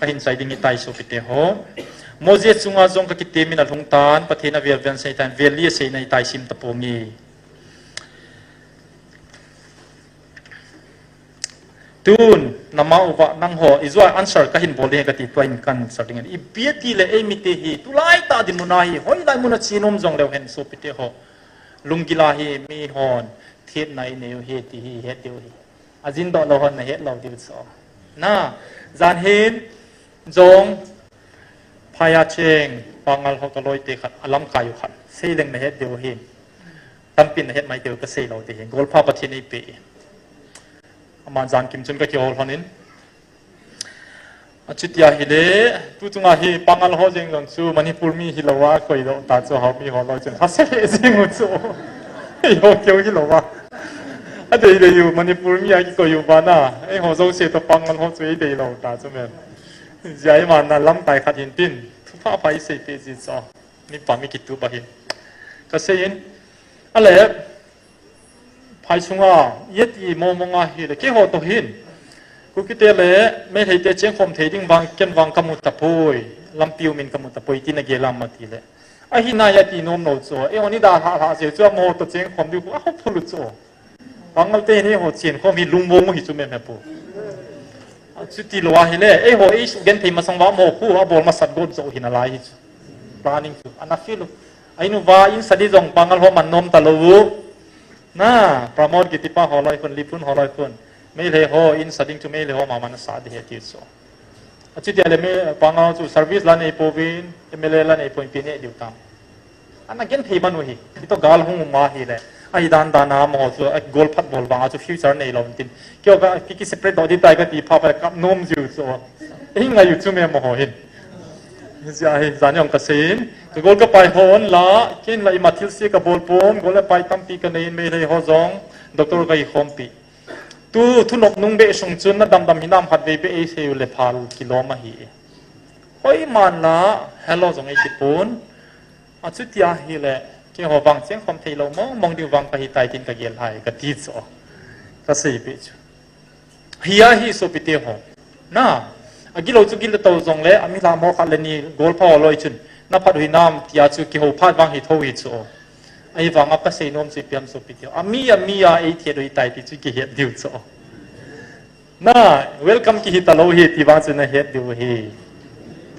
Kahin sei ding ahitai sopite ho. Moses chunga jong ka kitem in alhung tan, Pathen avel vel sei tan, vel li asei nahitai sim taponge. Tun, nama uva nangho, ijeh a answer kahin bol ding kati tua in ka answer ding. Ipi ati le eimite hi, tulai tah dinmun a hi, hoilai mun a che nom jong leu hen sopite ho. Lunggil a hi, mihon, thetna inei u hi, ti hi, het diu hi. Ajin doh lou hon nahet lou diu chu. Na, jan hin, jong, phaya cheng, pangal ho ka loite khat, alamkai u khat. Sei leng nahet diu hin. Tampin nahet mai teu kasei lou te hin. Golpha Pathen eipeh. Aman jan kim chun kakihol lhonin. Achuti ahile, tu chunga hi Pangal ho jeng jong chu Manipur mi hilou a, koi doh ta chu Haomi ho loi chun. Hase le jing u chu. Eiho keu hilou a. Adei dei u Manipur mi a kikoi u bana. Eiho jouse toh Pangal ho chu eidei lou ta chu men. Jia ima na lamkai khat hin tin. Thupha pha isei peh ji chu. Mi pa mi kitup ahin. Kasei in. Ale, phai sunga, iti mong mong ahile, keiho toh hin. Kukite le, Meitei te chengkhom thei ding vang, ken vang kamu tapoi, lampi um in kamu tapoi, tina gel am ati le. Ahi nai ati nom lou chu, eiho ni dalha lha jeh chu, amaho toh chengkhom diu, a hopful u chu. Pangal te hin eiho chengkhom hi lungmong u hi chu meme pu. Achuti lou ahile, eiho eisugenthei masang uva amaho khu, abol masat got jo hi nalai hi chu. Planning chu, ana feel u. Ainu va in study jong Pangal ho man nom talou u. Na, Pramod kiti pa ho loi khun, Lipun ho loi khun. Meitei ho in study chu Meitei ho mama nasa ding ahi ti chu. Achuti le mi Pangal chu service la nei pouvin, M L A la nei pouvin pi ne diu tam. Ana genthei man u hi, kito gal hung um ahile. Ahi dan dan a amaho chu, a gol phat bol vang a chu future nei lou tin. Keiho ka, ki, ki separate doh ding tai kati pha pha kap nom jiu chu. Hi ngai u chu me amaho hin. Jia hi, jan jong kasei in. Ka gol ka pai hon la, ken la ima thilse kabol pon, gol le pai tampi kanei in Meitei ho jong, doctor kahi khompi. Tu, thunop nung beh sung chun na damdam hinam khatvei beh eisei u le phal kilom ahi. Hoiman la, hello jong eiti pon. Achuti ahile, keiho vang chengkhom thei lou mong mong diu vang kahi tai tin kagel hai, kati chu. Kasei peh chu. Hi ahi sopite ho. Na, agilou chu gil tou jongle, ami lham ho khat le ni gol pha ho loi chun. Na phat u hinam tia chu kihou phat vang hi tho hi chu. Ahivang a kasei nom chu ipi ham sopite ho. Ami, ami a eithet u ahitai ti chu kihet diu chu. Na, welcome kihi talou hi ti vang chu nahet diu hi.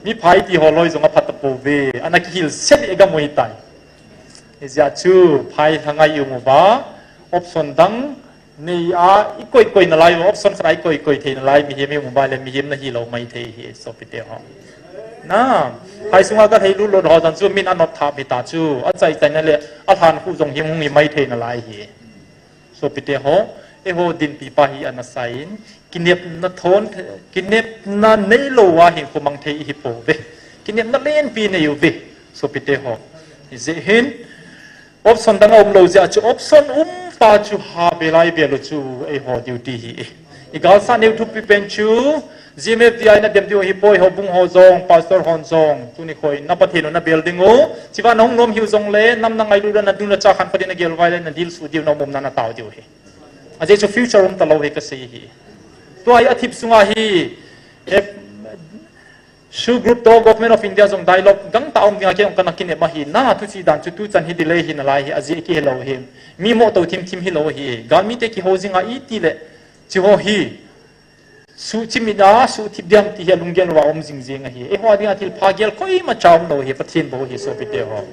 Mi phai ti ho loi jong apha tapouve. Ana kihilse ding gam u ahitai. Hijeh chun phai lhangai i um uva. Option dang nei a, ikoi koi nalai, option khat a ikoi koi thei nalai, mihem i um uva le mihem nahi lou maithei hi, sopite ho. Na, phai sunga kathei lut lut ho jong chu min anop thap hita chu, achai chaina le, alhan khu jong him hung hi maithei nalai hi. Sopite ho, eiho dinpi pa hi ana sai in, kinepna thon, kinepna neilou a hinkho mang thei ihi pouve. Kinepna lenpi nei uve, sopite ho. Hijeh hin, option dang aum lou jeh a chu option um pa chu ha belai bel u chu eiho duty hi. I galsat neo thupi pen chu, G M F D I na dem diu ahipoi, houbung ho jong, pastor hon jong, tuni khoi, na Pathen u na bel ding u, chiva na hung nom hiu jongle, nam na ngailut a na nu na cha khankhua ding na gel uva le, na dilsu diu na um um na na tao diu hi. Ajeh chu future um talou hi kasei hi. Tua hi athip sunga hi, eh, SoO group toh Government of India jong dialogue gangtah um dinga kei jong kana kinep ahi, na thuchih dan chu tuchan hi delay hi nalai hi, ajeh kihe lou hi. Mi moh tou thim thim hilou hi. Galmite kiho jinga iti le, chiho hi. Suhchimit a, suhthip diam ti hi alunggel uva um jing jing ahi. Eiho dinga thilpha gel koima cha um lou hi, Pathen bou hi sopite ho.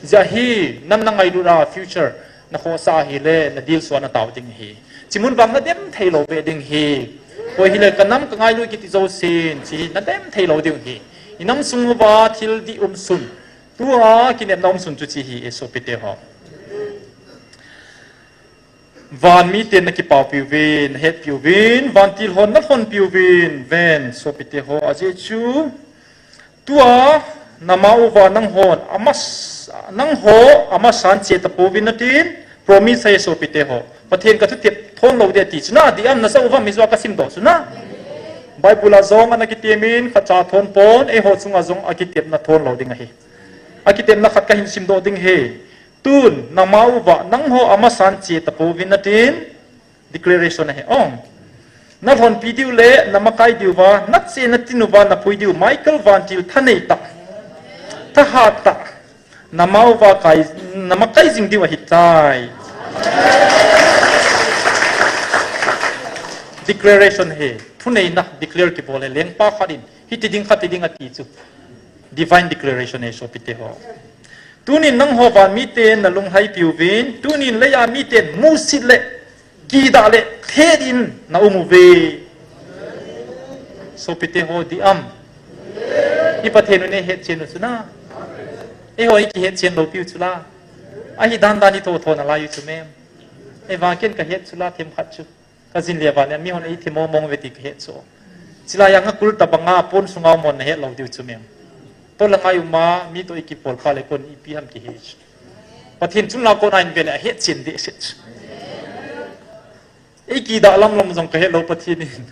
Hijeh hin, nam na ngailut a future na khohsah ahile, na dilsu a na tao ding hi. Chimun vang na dem thei lou beh ding hi. Koi hile ka nam ka ngailut kiti jousen, chi na dem thei lou ding hi. I nam sung uva thil dih um sun. Tua kinepna um sun chu chi hi e sopite ho. Van miten na kipah piuvin, na hetpiuvin, vantil hon na lhonpiuvin, ven, sopite ho, ajeh chu. Tua, nama uva nanghon, amas, nangho, amasan che tapouvin natin, promise ahi sopite ho. Pathen ka thutep thon lou ding ati chu na, dih am na sa uvam mi jua ka simdoh chu na. Bible a jong ana kitemin, khatcha thon pon, eiho chunga jong akitepna thon lou ding ahi. Akitepna khat kahin simdoh ding hi. Tun, nama uva, nangho amasan che tapouvin natin, declaration ahi. Ong. Na lhonpi diu le, na makai diu va, na che na tin uva, na pui diu, Michael vantil thanei tah. Thahat tah. Nama uva kai, na makai jing diu ahitai. Declaration hi. Thuneina, declare kibol hi, lengpa khat in. Hiti ding khati ding ati chu. Divine declaration hi, sopite ho. Tunin nangho van miten na lunghaipiuvin, tunin leiya miten musit le kidah le thet in na um uve. Sopite ho dih am. I Pathen u nei hetchen u chu na. Eiho i kihetchen lou piu chu la. Ahi dan dan i tho tho nalai u chu mem. Eiva ken ka het chu la themkhat chu. Ka jin le van le mihon ei themmo mong uve ti ka het chu. Chilai a ngakul tabanga pon sunga um hon nahet lou diu chu mem. Tolanga i uma mi toh i kipol pha le kon ipi ham kihe chu. Pathen chunga kona in vele ahet chen deh set. Ei kidah lamlam jong kahet lou Pathen in.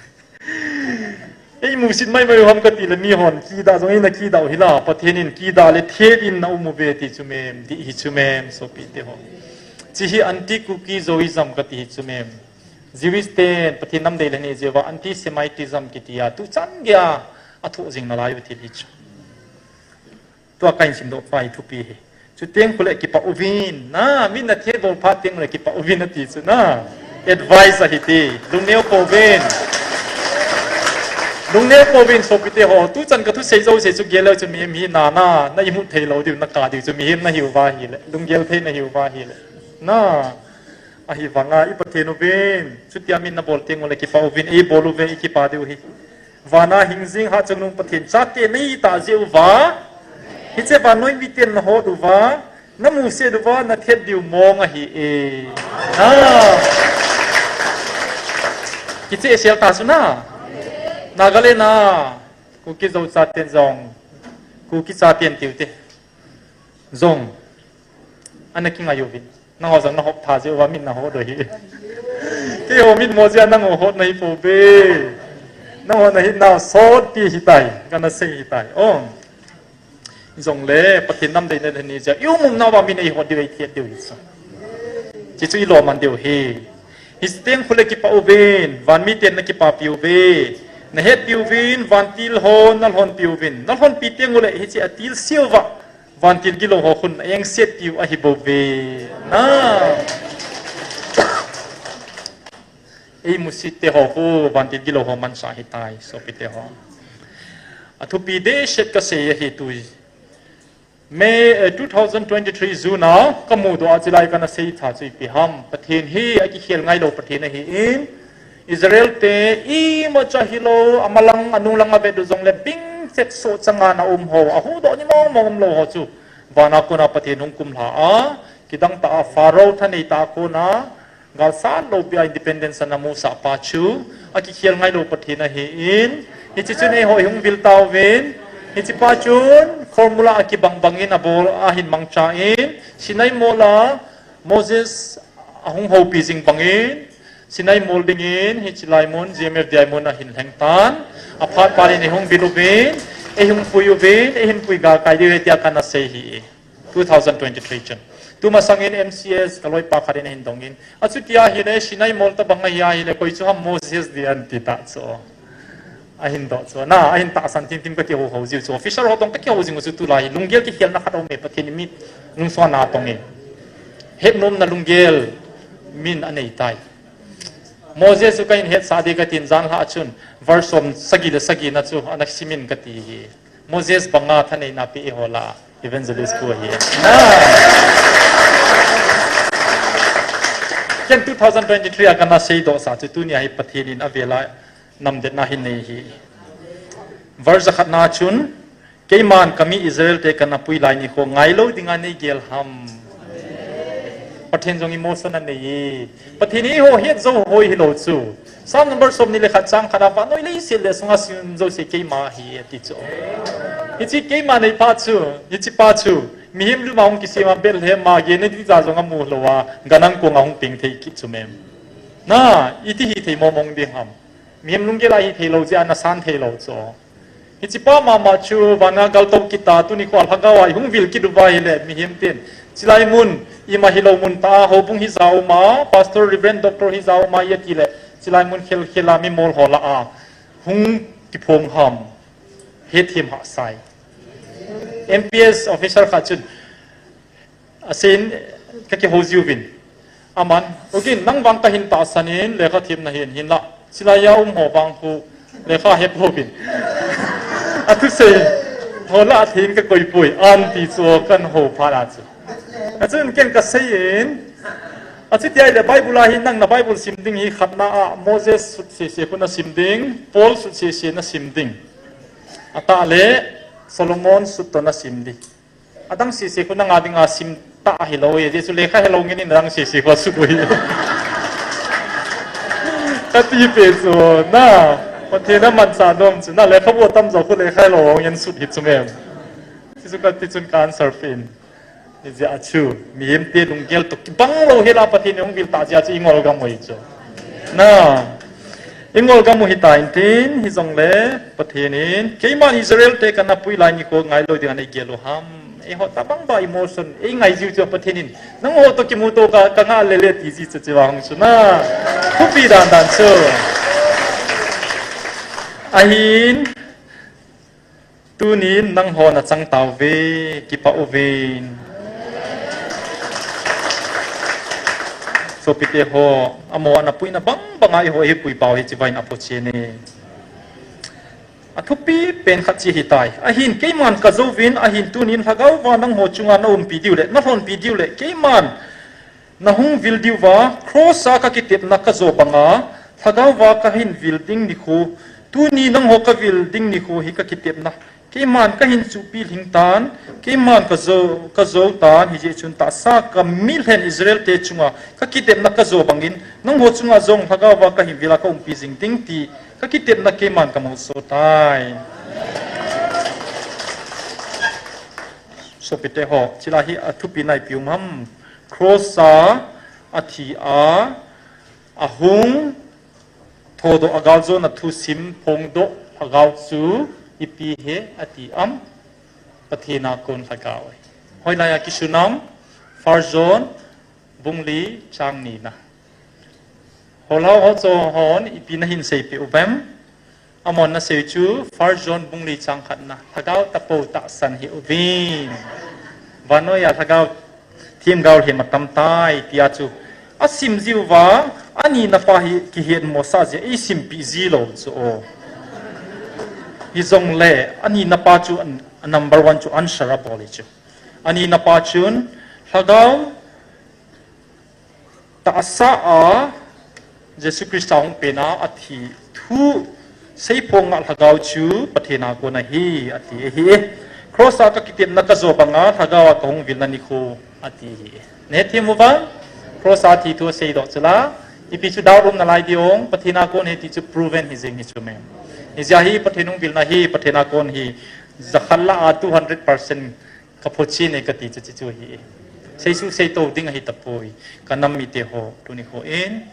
Ei musit maimai u ham kati le mi hon kidah jong eina kidah u hila Pathen in kidah le thet in na um uve ti chu mem, dih hi chu mem, sopite ho. Chi hi anti-Kuki Zoism kati hi chu mem. Jewish ten Pathen nam dei le nei jeh uva anti-Semitism kiti a tuchan geiya athoh jing nalai u thil hi chu. Tua kahin simdoh pa hi thupi hi. Chuteng khole kipah uvin. Na, min nathet bol phat teng le kipah uvin ati chu na. Advice ahi ti. Lungneo pouvin. Lungneo pouvin sopite ho. Tuchan kathusei jouse chu gel leu chun mihem hi na na. Na imut thei lou diu, na kah diu chu mihem nahiu va hile. Lunggel thei nahiu va hile. Na. Ahivanga i Pathen uvin. Chutia min nabol teng ule kipah uvin. Eibol uve i kipah diu hi. Vana hingjing Hatchungnung Pathen chate nahi tah jeh uva, hiche vannoi miten nahot uva, namusit uva, nathet diu mong ahi e. Na. Kicheh sel ta chu na. Nagaland a Kuki Zo chaten jong, Kuki chaten tiu te jong ana kingai uvin. Nangho jong nahop tha jeh uva min nahot u hi. Keiho min mo jeh a nangho hot nahi pouve. Nangho nahi nau sot pi hitai, kana sei hitai. Oh. Jongle Pathen nam dei le nei jeh a i um um nauva min eihot diu, eithet diu hi chu. Chi chu ilom man diu hi. Hiteng khole kipah uvin, van miten nakipapi uve. Nahetpi uvin, vantil hon nalhonpi uvin. Nalhonpi teng ule hiche atil siuva vantil gilou ho khun a engset piu ahi bouve. Na. Ei musit te ho khu vantil gilou ho mansa hitai, sopite ho. Athupi dehset kasei ahi tui. May, eh, two thousand twenty-three June a kamudoh a chilai kana sei tha chu ipi ham. Pathen hi akikhel ngailou Pathen ahin, Israel te imacha hilou, amalang, anunglang avet u jongle bingset soh changa na um ho, ahuhdoh ni mong mong umlou ho chu, vana kona Pathen hung kumlha a, kidang tah a Pharaoh thanei tah a kona, galsat lou pia independence ana musah pa chu, akikhel ngailou Pathen ahin, hiche chun eiho ihung vil tauvin, hiche pa chun formula akibang bangin abol ahin mangchan, Sinai mol a Moses ahung houpi jing bangin, Sinai mol dingin, hiche lai mun, G M F D I mun ahin lheng tan, aphat phat in eihung vil uvin, eihung pui uvin, eihin pui galkai diu ahi tia kana sei hi. Two thousand twenty-three chun. Tumasangin M C S kaloipa khat in ahin dongin. Achutia hile Sinai mol tabang ahi ahile koi chu ham Moses ding ahi ti tah chu. Ahin doh chu. Na, ahin tahsan thim thim kakihou hou jiu chu. Officer ho tong kakihou jing u chu tulai. Lunggel kikhelna khat aume Pathen in mi lungsuanna tong e. Hetnomna lunggel min anei tai. Moses chu kahin hetsah ding katin janhi a chun. Verse som sagi le sagi na chu ana simin kati hi. Moses banga thaneina pe eiho lah a evangelist pu ahi. Na. Ken two thousand twenty-three a kana seidoh sa chu tunia hi Pathen in avela namdetna hin nei hi. Verse khatna chun, keiman kami Israel te kana pui lai nikho ngailou dinga neigel ham. Pathen jong emotion anei e. Pathen hi eiho het jou hoi hilou chu. Psalm number somni le khat chang khat a vannoi leiset le asunga sim jouse keima ahi ati chu. Hiche keima nei pa chu, hiche pa chu, mihem lum a hung kisem a Bethlehem a gei nading ja jong amu lou a, ganang kong a hung peng thei kit chu mem. Na, iti hithei mong mong ding ham. Mihem lunggel a hithei lou jeh a nasan thei lou chu. Hiche pa mama chu vana galtou kit a tuni kho a lhagao a ihung vil kit uva ahile mihem ten. Chilai mun, ima hilou mun tah a, houbung hija uma, Pastor, Reverend, Doctor hija uma, iti le, chilai mun khel khel a mi mol ho lah a, hung kiphong ham, hethem hahsa e. M P S officer khat chun, Asin, kakihou jiuvin. Aman, ugin, nang vang kahin tahsan in, lekha themna hin, hinlah. Chilai a um ho vang khu, lekha hepouvin. Athusei, ho lah a thei in kakoi poi, ati chu kana hou phat a chu. Achun ken kasei in, achuti ahile Bible a hin nang na Bible sim ding hi khatna a Moses sut sese khu nasim ding, Paul sut sese nasim ding. Atah le Solomon sut toh nasim ding. Adang sese khu nanga dinga sim tah hilou e, Jesu lekha helou ngen in adang sese khu asut u hi. Kati pe chu, na. Pathen a manchah nom chu, na lekhabu tamjo khu lekha lou hung in sut hi chu mem. Hichu kati chun ka answer pen. Hijeh a chu, mihemte lunggel toh kibang lou hela Pathen in hung vil tah jeh a chu i ngol gam u hi chu. Na, i ngol gam u hitan tin, hijongle Pathen in, keiman Israel te kana pui lai nikho ngai lou ding a nei gel u ham. Eiho tabang ba emotion, ei ngai jiu chu Pathen in, nangho toh kimuto ka, ka ngah lele ti ji chu chu vang chu na. Thupi dan dan chu. Ahin, tunin nangho na chang tauve, kipah uvin. Sopite ho, amaho ana puina bang banga eiho hi pui pau hi chivain aphochen e. Athupi pen khat chu hitai. Ahin keiman ka jouvin, ahin tunin Lhagao va nangho chunga na umpi diu le, na lhonpi diu le, keiman na hung vil diuva, cross a ka kitepna ka jo banga, Lhagao va ka hin vil ding nikho, tuni nangho ka vil ding nikho hi ka kitepna. Keiman ka hin chuhpi lhing tan, keiman ka jo, ka jo tan, hijeh chun tahsa ka milhen Israel te chunga, ka kitepna ka jo bangin, nangho chunga jong Lhagao va ka hin vila ka umpi jing ding ti, ka kitepna keiman ka molso tai. Sopite ho, chila hi athupi naipi um ham. Cross a, athi a, ahung, thodoh a galjona thusim phongdoh Lhagao chu ipi he ati am? Pathen a kon Lhagao ahi. Hoilai a kisun am? First John bung li chang ni na. Holhao ho chu hon ipi na hin seipeh uvem? Amahon na sei chu First John bung li chang khat na. Lhagao tapou tahsan hi uvin. Vannoi a Lhagao themgao lhem atam tai tia chu. Asim jiuva, anina pa hi kihetmosah jeh a eisimpeh ji lou chu o. Hijongle, anina pa chu an, number one chu answer abol hi chu. Anina pa chun, Lhagao tahsa a Jesu Christa hung pen a athi thu seiphong ngah Lhagao chu Pathen a kon ahi, ati ahi. Cross a ka kitepna ka jo banga Lhagao a ka hung vilna nikho, ati ahi. Nahethem uvem? Cross a thi thu aseidoh chu la, ipi chu doubt um nalai ding, Pathen a kon ahi ti chu proven hi jeng hi chu mem. Hijeh a hi Pathen hung vilna hi, Pathen a kon hi, jakhat lah a two hundred percent ka phochen e kati chu, chu, chu hi. Seisu seito ding ahi tapoi. Ka nam mite ho, tuni kho in.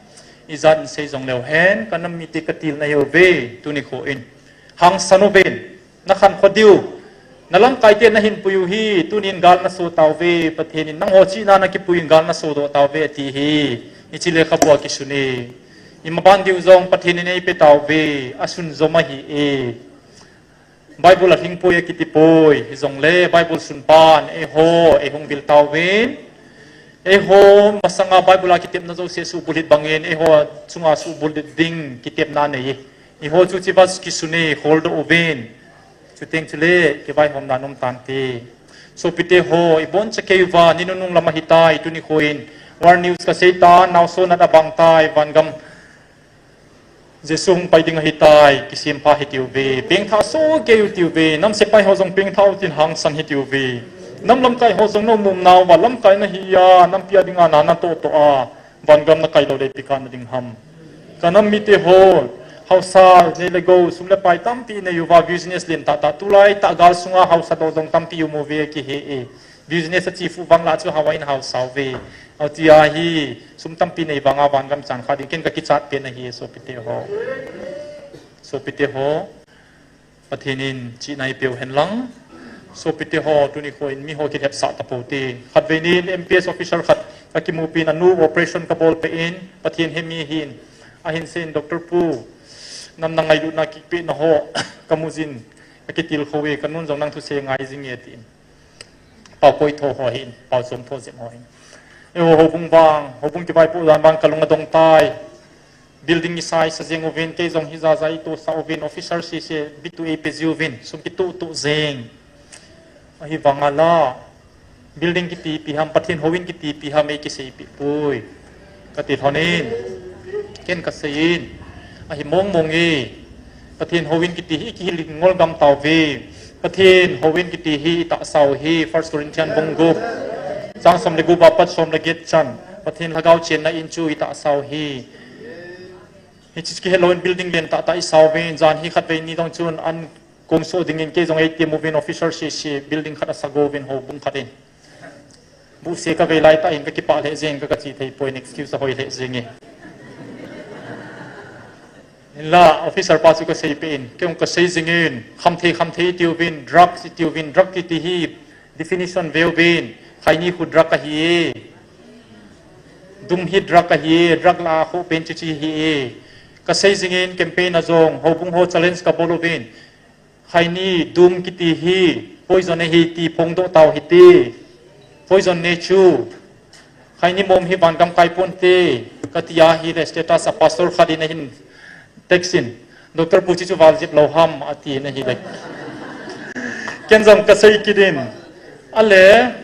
Ijat in sei jong leu hen, ka nam mite ka tilna hi uve, tuni kho in. Hangsan uvin, na khankho diu. Na lamkai te na hinpui u hi, tunin gal na so tauve, Pathen in nangho chihna na kipui in gal na sodoh tauve, ati hi. Hiche lekhabu a kisun e. Imaban diu jong Pathen in eipe tauve, asun jom ahi e. Bible a lhingpoi akitipoi, hijongle Bible sunpan, eiho, eihung vil tauvin. Eiho, masanga Bible a kitepna jouse suhbulhit bangin, eiho chunga suhbulhit ding kitepna nei. Eiho chu chiva kisun e, holdoh uvin. Chuteng chule, kivaihomna nom tante. Sopite ho, iboncha kei uva, ni nunung lam ahitai, tuni kho in. War news kasei tan, naoso nat abang tai, vangam. Jesu hung pai ding ahitai, kisempha hitiuve, pengthah soh kei u tiuve, nam sepai ho jong pengthah utin hangsan hitiuve. Nam lamkai ho jong na umum nauva, lamkai nahi a, nampi a dinga na natoh toh a, vangam nakai lou le ipi kana ding ham. Ka nam mite ho, haosa, nei le gou, sum le pai tampi nei uva, business lentah tah, tulai tah gal sunga haosa doh jong tampi um uve kihe e. Business a chief u vang lah chu hava in haosa uve. Atia hi, sum tampi nei vanga vangam chang kha ding ken ka kichat pen ahi, sopite ho. Sopite ho, Pathen in chihna eipeu hen lang. Sopite ho, tuni kho in mi ho kithepsah tapo te. Khatvei nin M P S officer khat ka kimupi in anu operation ka bol peh in, Pathen he mi hin. Ahin seiyin Doctor Pu, nam na ngailutna kipehna ho, ka mu jin, ka kitilkhou e, ka nun jong nang thusei ngai jing e tin. Pau koi tho ho hin, pau chom tho jep ho hin. Eiho, houbung vang, houbung kivaipoh dan vang kalung adong tai. Building isai sa jeng uvin, kei jong hijat jat itohsah uvin, officer sese, bitu eipe jiuvin, sum kituh tuh jeng. Ahivanga la, building kiti ipi ham, Pathen houin kiti ipi ham, eikiseipeh poi. Kati lhonin, ken kaseiyin, ahi mong mong e, Pathen houin kiti hi ikihil ngol gam tauve, Pathen houin kiti hi itahsau hi, First Corinthian bung gup, chang som le gup apat som le get chan, Pathen lhagao chenna in chu itahsau hi. Hichi chu kihelou in building len tah tah i sa uvin, jan hi khatvei ni jong chun an kong so dingin kei jong ei ti uvin officer sese building khat a sa go uvin houbung khat in. Buhse ka vei lai tah in ka kipah lheh jeng ka, ka chi thei poi in excuse a hoi lheh jeng e. Hinla officer pa chu ka sei peh in, kei jong ka sei jing in, khamthei khamthei i ti uvin, drugs i ti uvin, drug kiti hi definition ve uvin, khaini khu drug ahi e. Dum hi drug ahi e, drug lah a khoh pen chu chi hi e. Ka sei jing in campaign a jong, houbung ho challenge ka bol uvin. Khaini dum kiti hi poison ahi ti phongdoh tau hite. Poison ne chu. Khaini mom hi vangam kai ponte. Ka ti ahile status a pastor khat in ahin text in, Doctor Pu, chi chu val jep lou ham, a ti in ahile. Ken jong ka sei kit in. Ale,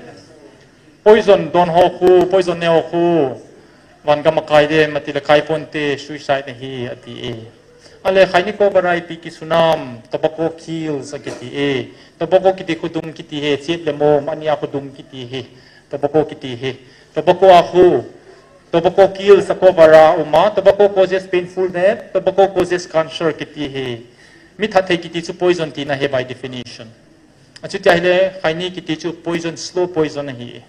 poison don ho khu, poison ne ho khu vangam a kai dem, a ti le kai ponte, suicide ahi, a ti e. Ale, khaini cobra ipi kisunam, tobacco kills a kiti e. Tobacco kiti khu dum kiti hi, chet le mom, ani a khu dum kiti hi. Tobacco kiti hi. Tobacco a khu, tobacco kills a cobra uma, tobacco causes painful death, tobacco causes cancer kiti hi. Mi that thei kiti chu poison tina hi by definition. Achuti ahile, khaini kiti chu poison, slow poison ahi.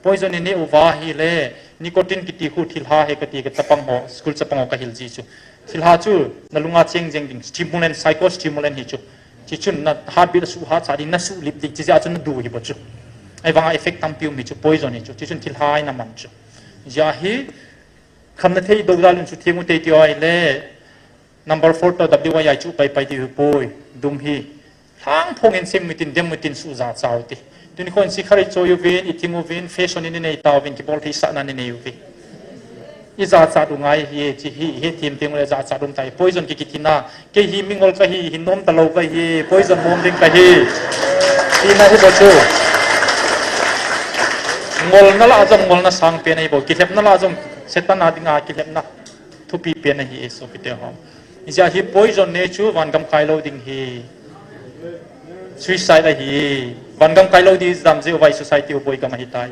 Poison i neh uva ahile, nicotine kiti khu thilha hi ka ti ka chapang ho, school chapang ho ka hil ji chu. Thilha chu na lunga cheng jeng ding, stimulant, psychostimulant hi chu. Chi chun na heartbeat a suhat cha ding, na sulip ding, chi jeh a chu na du hi bou chu. Ahivanga effect tampi um hi chu, poison hi chu. Chi chun thilha in aman chu. Jeh hi, khamna thei dou jal in chu theng u te ti ahile, number four toh W I I chu pai pai diu hi poi, dum hi. Lhang phong in sem utin, dem utin suh jachat u te. Tuni khon sikharit choi uvin, i thing uvin, fashion in i nei tauvin, kibol thei sahna in i nei uvin. I jachat u ngai hi, chi hi, hethem teng ule jachat um tai. Poison ki kiti na, kei hi mingol ka hi, hin nom talou ka hi, poison mom ding ka hi. Tina hi bou chu. Ngolna lah a jong ngolna sang pen ahi bou, kilhepna lah a jong Satan a dinga kilhepna thupi pen ahi e, sopite ho. Hijeh a hi poison ne chu vangam kai lou ding hi. Suicide ahi. Vangam kai lou ding dam jeh uva i society u boi gam ahi tai.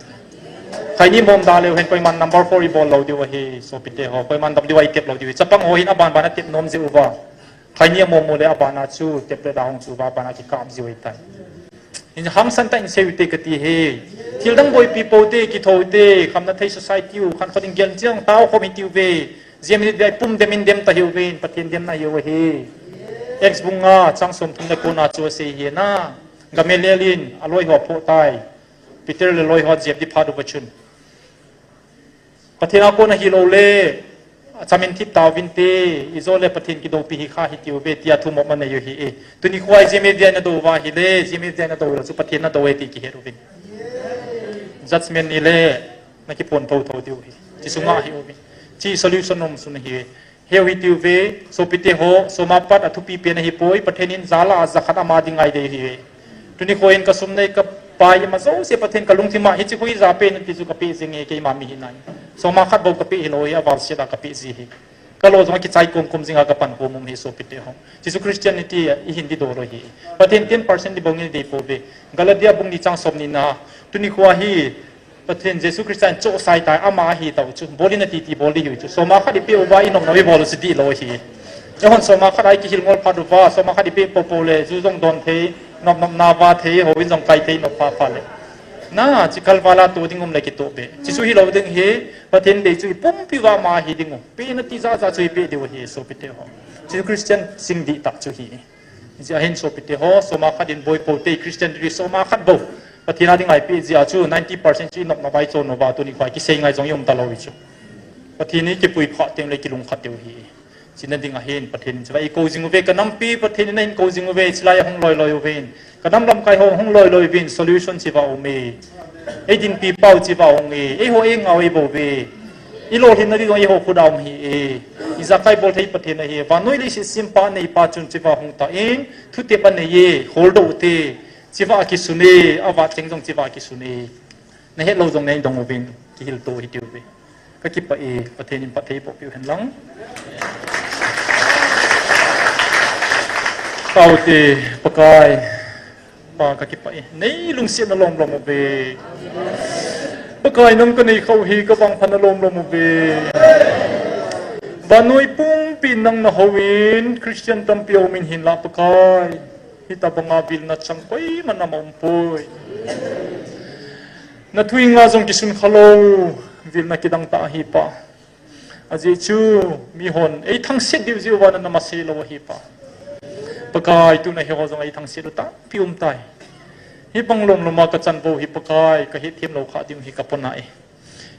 Khaini mom da leu hen koiman number four i bol lou diu ahi, sopite ho. Koiman W I I tep lou diu ahi. Chapang ho hin aban ban a tep nom jeh uva. Khaini a mom u le aban a chu tep le da hung chu uva aban a kikap jiu ahi tai. Hin hangsan tah in sei u te ka ti hi. Thil dang boipi pou te, kithou te, khamna thei society u, khan khot in gel chiang tao khom hi tiu ve. Jia minute ve pum dem in dem ta hiu ve, Pathen demna hiu ahi. Acts bung nga, chang som thum le ko na chu asei hi na. Gamaliel in, aloi ho aphoh tai. Peter le loi ho ajep ding phat uva chun. Pathen a kona hilou le, achamin thip tauvin te, ijo le Pathen kidoupi hi kha hi tiu ve, tia thumop anei u hi e. Tuni khoi G M F D I na dou uva hile, G M F D I na dou lou chu Pathen na dou e ti kihet uvin. Judgment ni le, na kipon thou thou diu hi. Chi sunga hi uvin. Chi solution um sun hi. Heu hi tiu ve, sopite ho, soma pat a thupi pen ahi poi, Pathen in jala a jakhat ama ding ngai dei hi ve. Tuni khoi in ka sum nei ka pai ima jouse Pathen ka lungthim a hichi khu ija pen ti chu ka pe jing e keima mi hinai. Soma khat bou ka pe hilou hi aval set a ka pe ji hi. Ka lo jong a kichai kom kom jing a ka pan khom um hi sopite ho. Chi chu Christianity i hin ding dol lou hi. Pathen ten percent ding bou ngil dei pou ve. Galatia bung ni chang som ni na. Tuni khoi hi Pathen Jesu Christa in chohsah tai, ama ahi tau chu. Bol in ati ti bol ding hiu chu. Soma khat i pe uva i nopnop i bol u chu dihlou hi. Eihon soma khat a i kihil ngol phat uva, soma khat i pe poupou le, ju jong don thei, nopnop na va thei, houin jong kai thei, nop pha pha le. Na, chi kalvala tu ding um le kitoh be. Chi chu hilou ding hi, Pathen dei chu i pumpi uva ama ahi ding u. Pe na ti ja ja chu i pe diu hi, sopite ho. Chi chu Christian sing dih tah chu hi. Hijeh a hin sopite ho, soma khat in boi pou te, Christian ri soma khat bou. Pathen a ding a i pe jeh a chu ninety percent chu i nopnop a i chon uva tuni khoi kisei ngai jong i um talou hi chu. Pathen i kipui phat teng le kilungkhat diu hi. China ding a hin Pathen in chulai i kou jing uve ka nampi, Pathen in ahin kou jing uve, chulai a hung loi loi uvin. Ka nam lamkai ho hung loi loi uvin, solution chiva um e. Ei dinpi pau chiva um e. Eiho ei ngau ei bou ve. I lolhinna ding jong eiho khut a um hi e. I jakai bol thei Pathen ahi. Vannoi leiset sempa neipa chun chiva hung ta in, thutep anei e, holdoh u te. Chiva kisun e, avat teng jong chiva kisun e. Na het lou jong nei dong uvin, kihil to hi tiu ve. Ka kipah e, Pathen in phatthei boh piu hen lang. Tao te, Pakai. Pa ka kipah e. Nei lungsetna lom lom uve. Pakai nang ka nei khau hi ka vangphatna lom lom uve. Vannoi pum Pi nang na houin, Christian tampi aum in hinlah Pakai, hitabanga vilna chang koiman ama umpoi. Na thu inga jong kisun khalou, vilna kidang tah ahi Pa. Ajeh chu mihon eithangset diu jeh uva nana masei lou ahi Pa. Pakai, tuna hiho jong eithangset u tampi umtai. Hibang lomloma kachanvou hi Pakai, kahethem lou kha ding hi kapona e.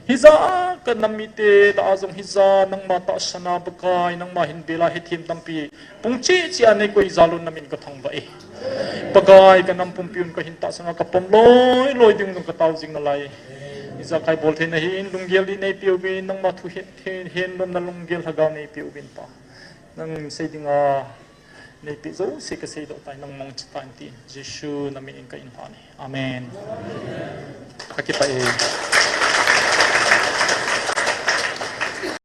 Hijeh a kanam mite lah a jong hijeh a nangma tahsan a Pakai, nangma hin bel a hethem tampi pung cheh cheh a neikoi jal un namin kathangvah e. Pakai, kanam pumpi un kahin tahsan a kapom loi loi ding jong katao jing nalai. Hijeh a kaibol theina hin lunggel dih neipeh uvin, nangma thu het, het, hetnomna lunggel lhagao neipeh uvin Pa. Nang sei dinga neipeh jouse kaseidoh tai, nang mangcha tan tin Jesu namin in kahin lhan e. Amen. Kakipah e.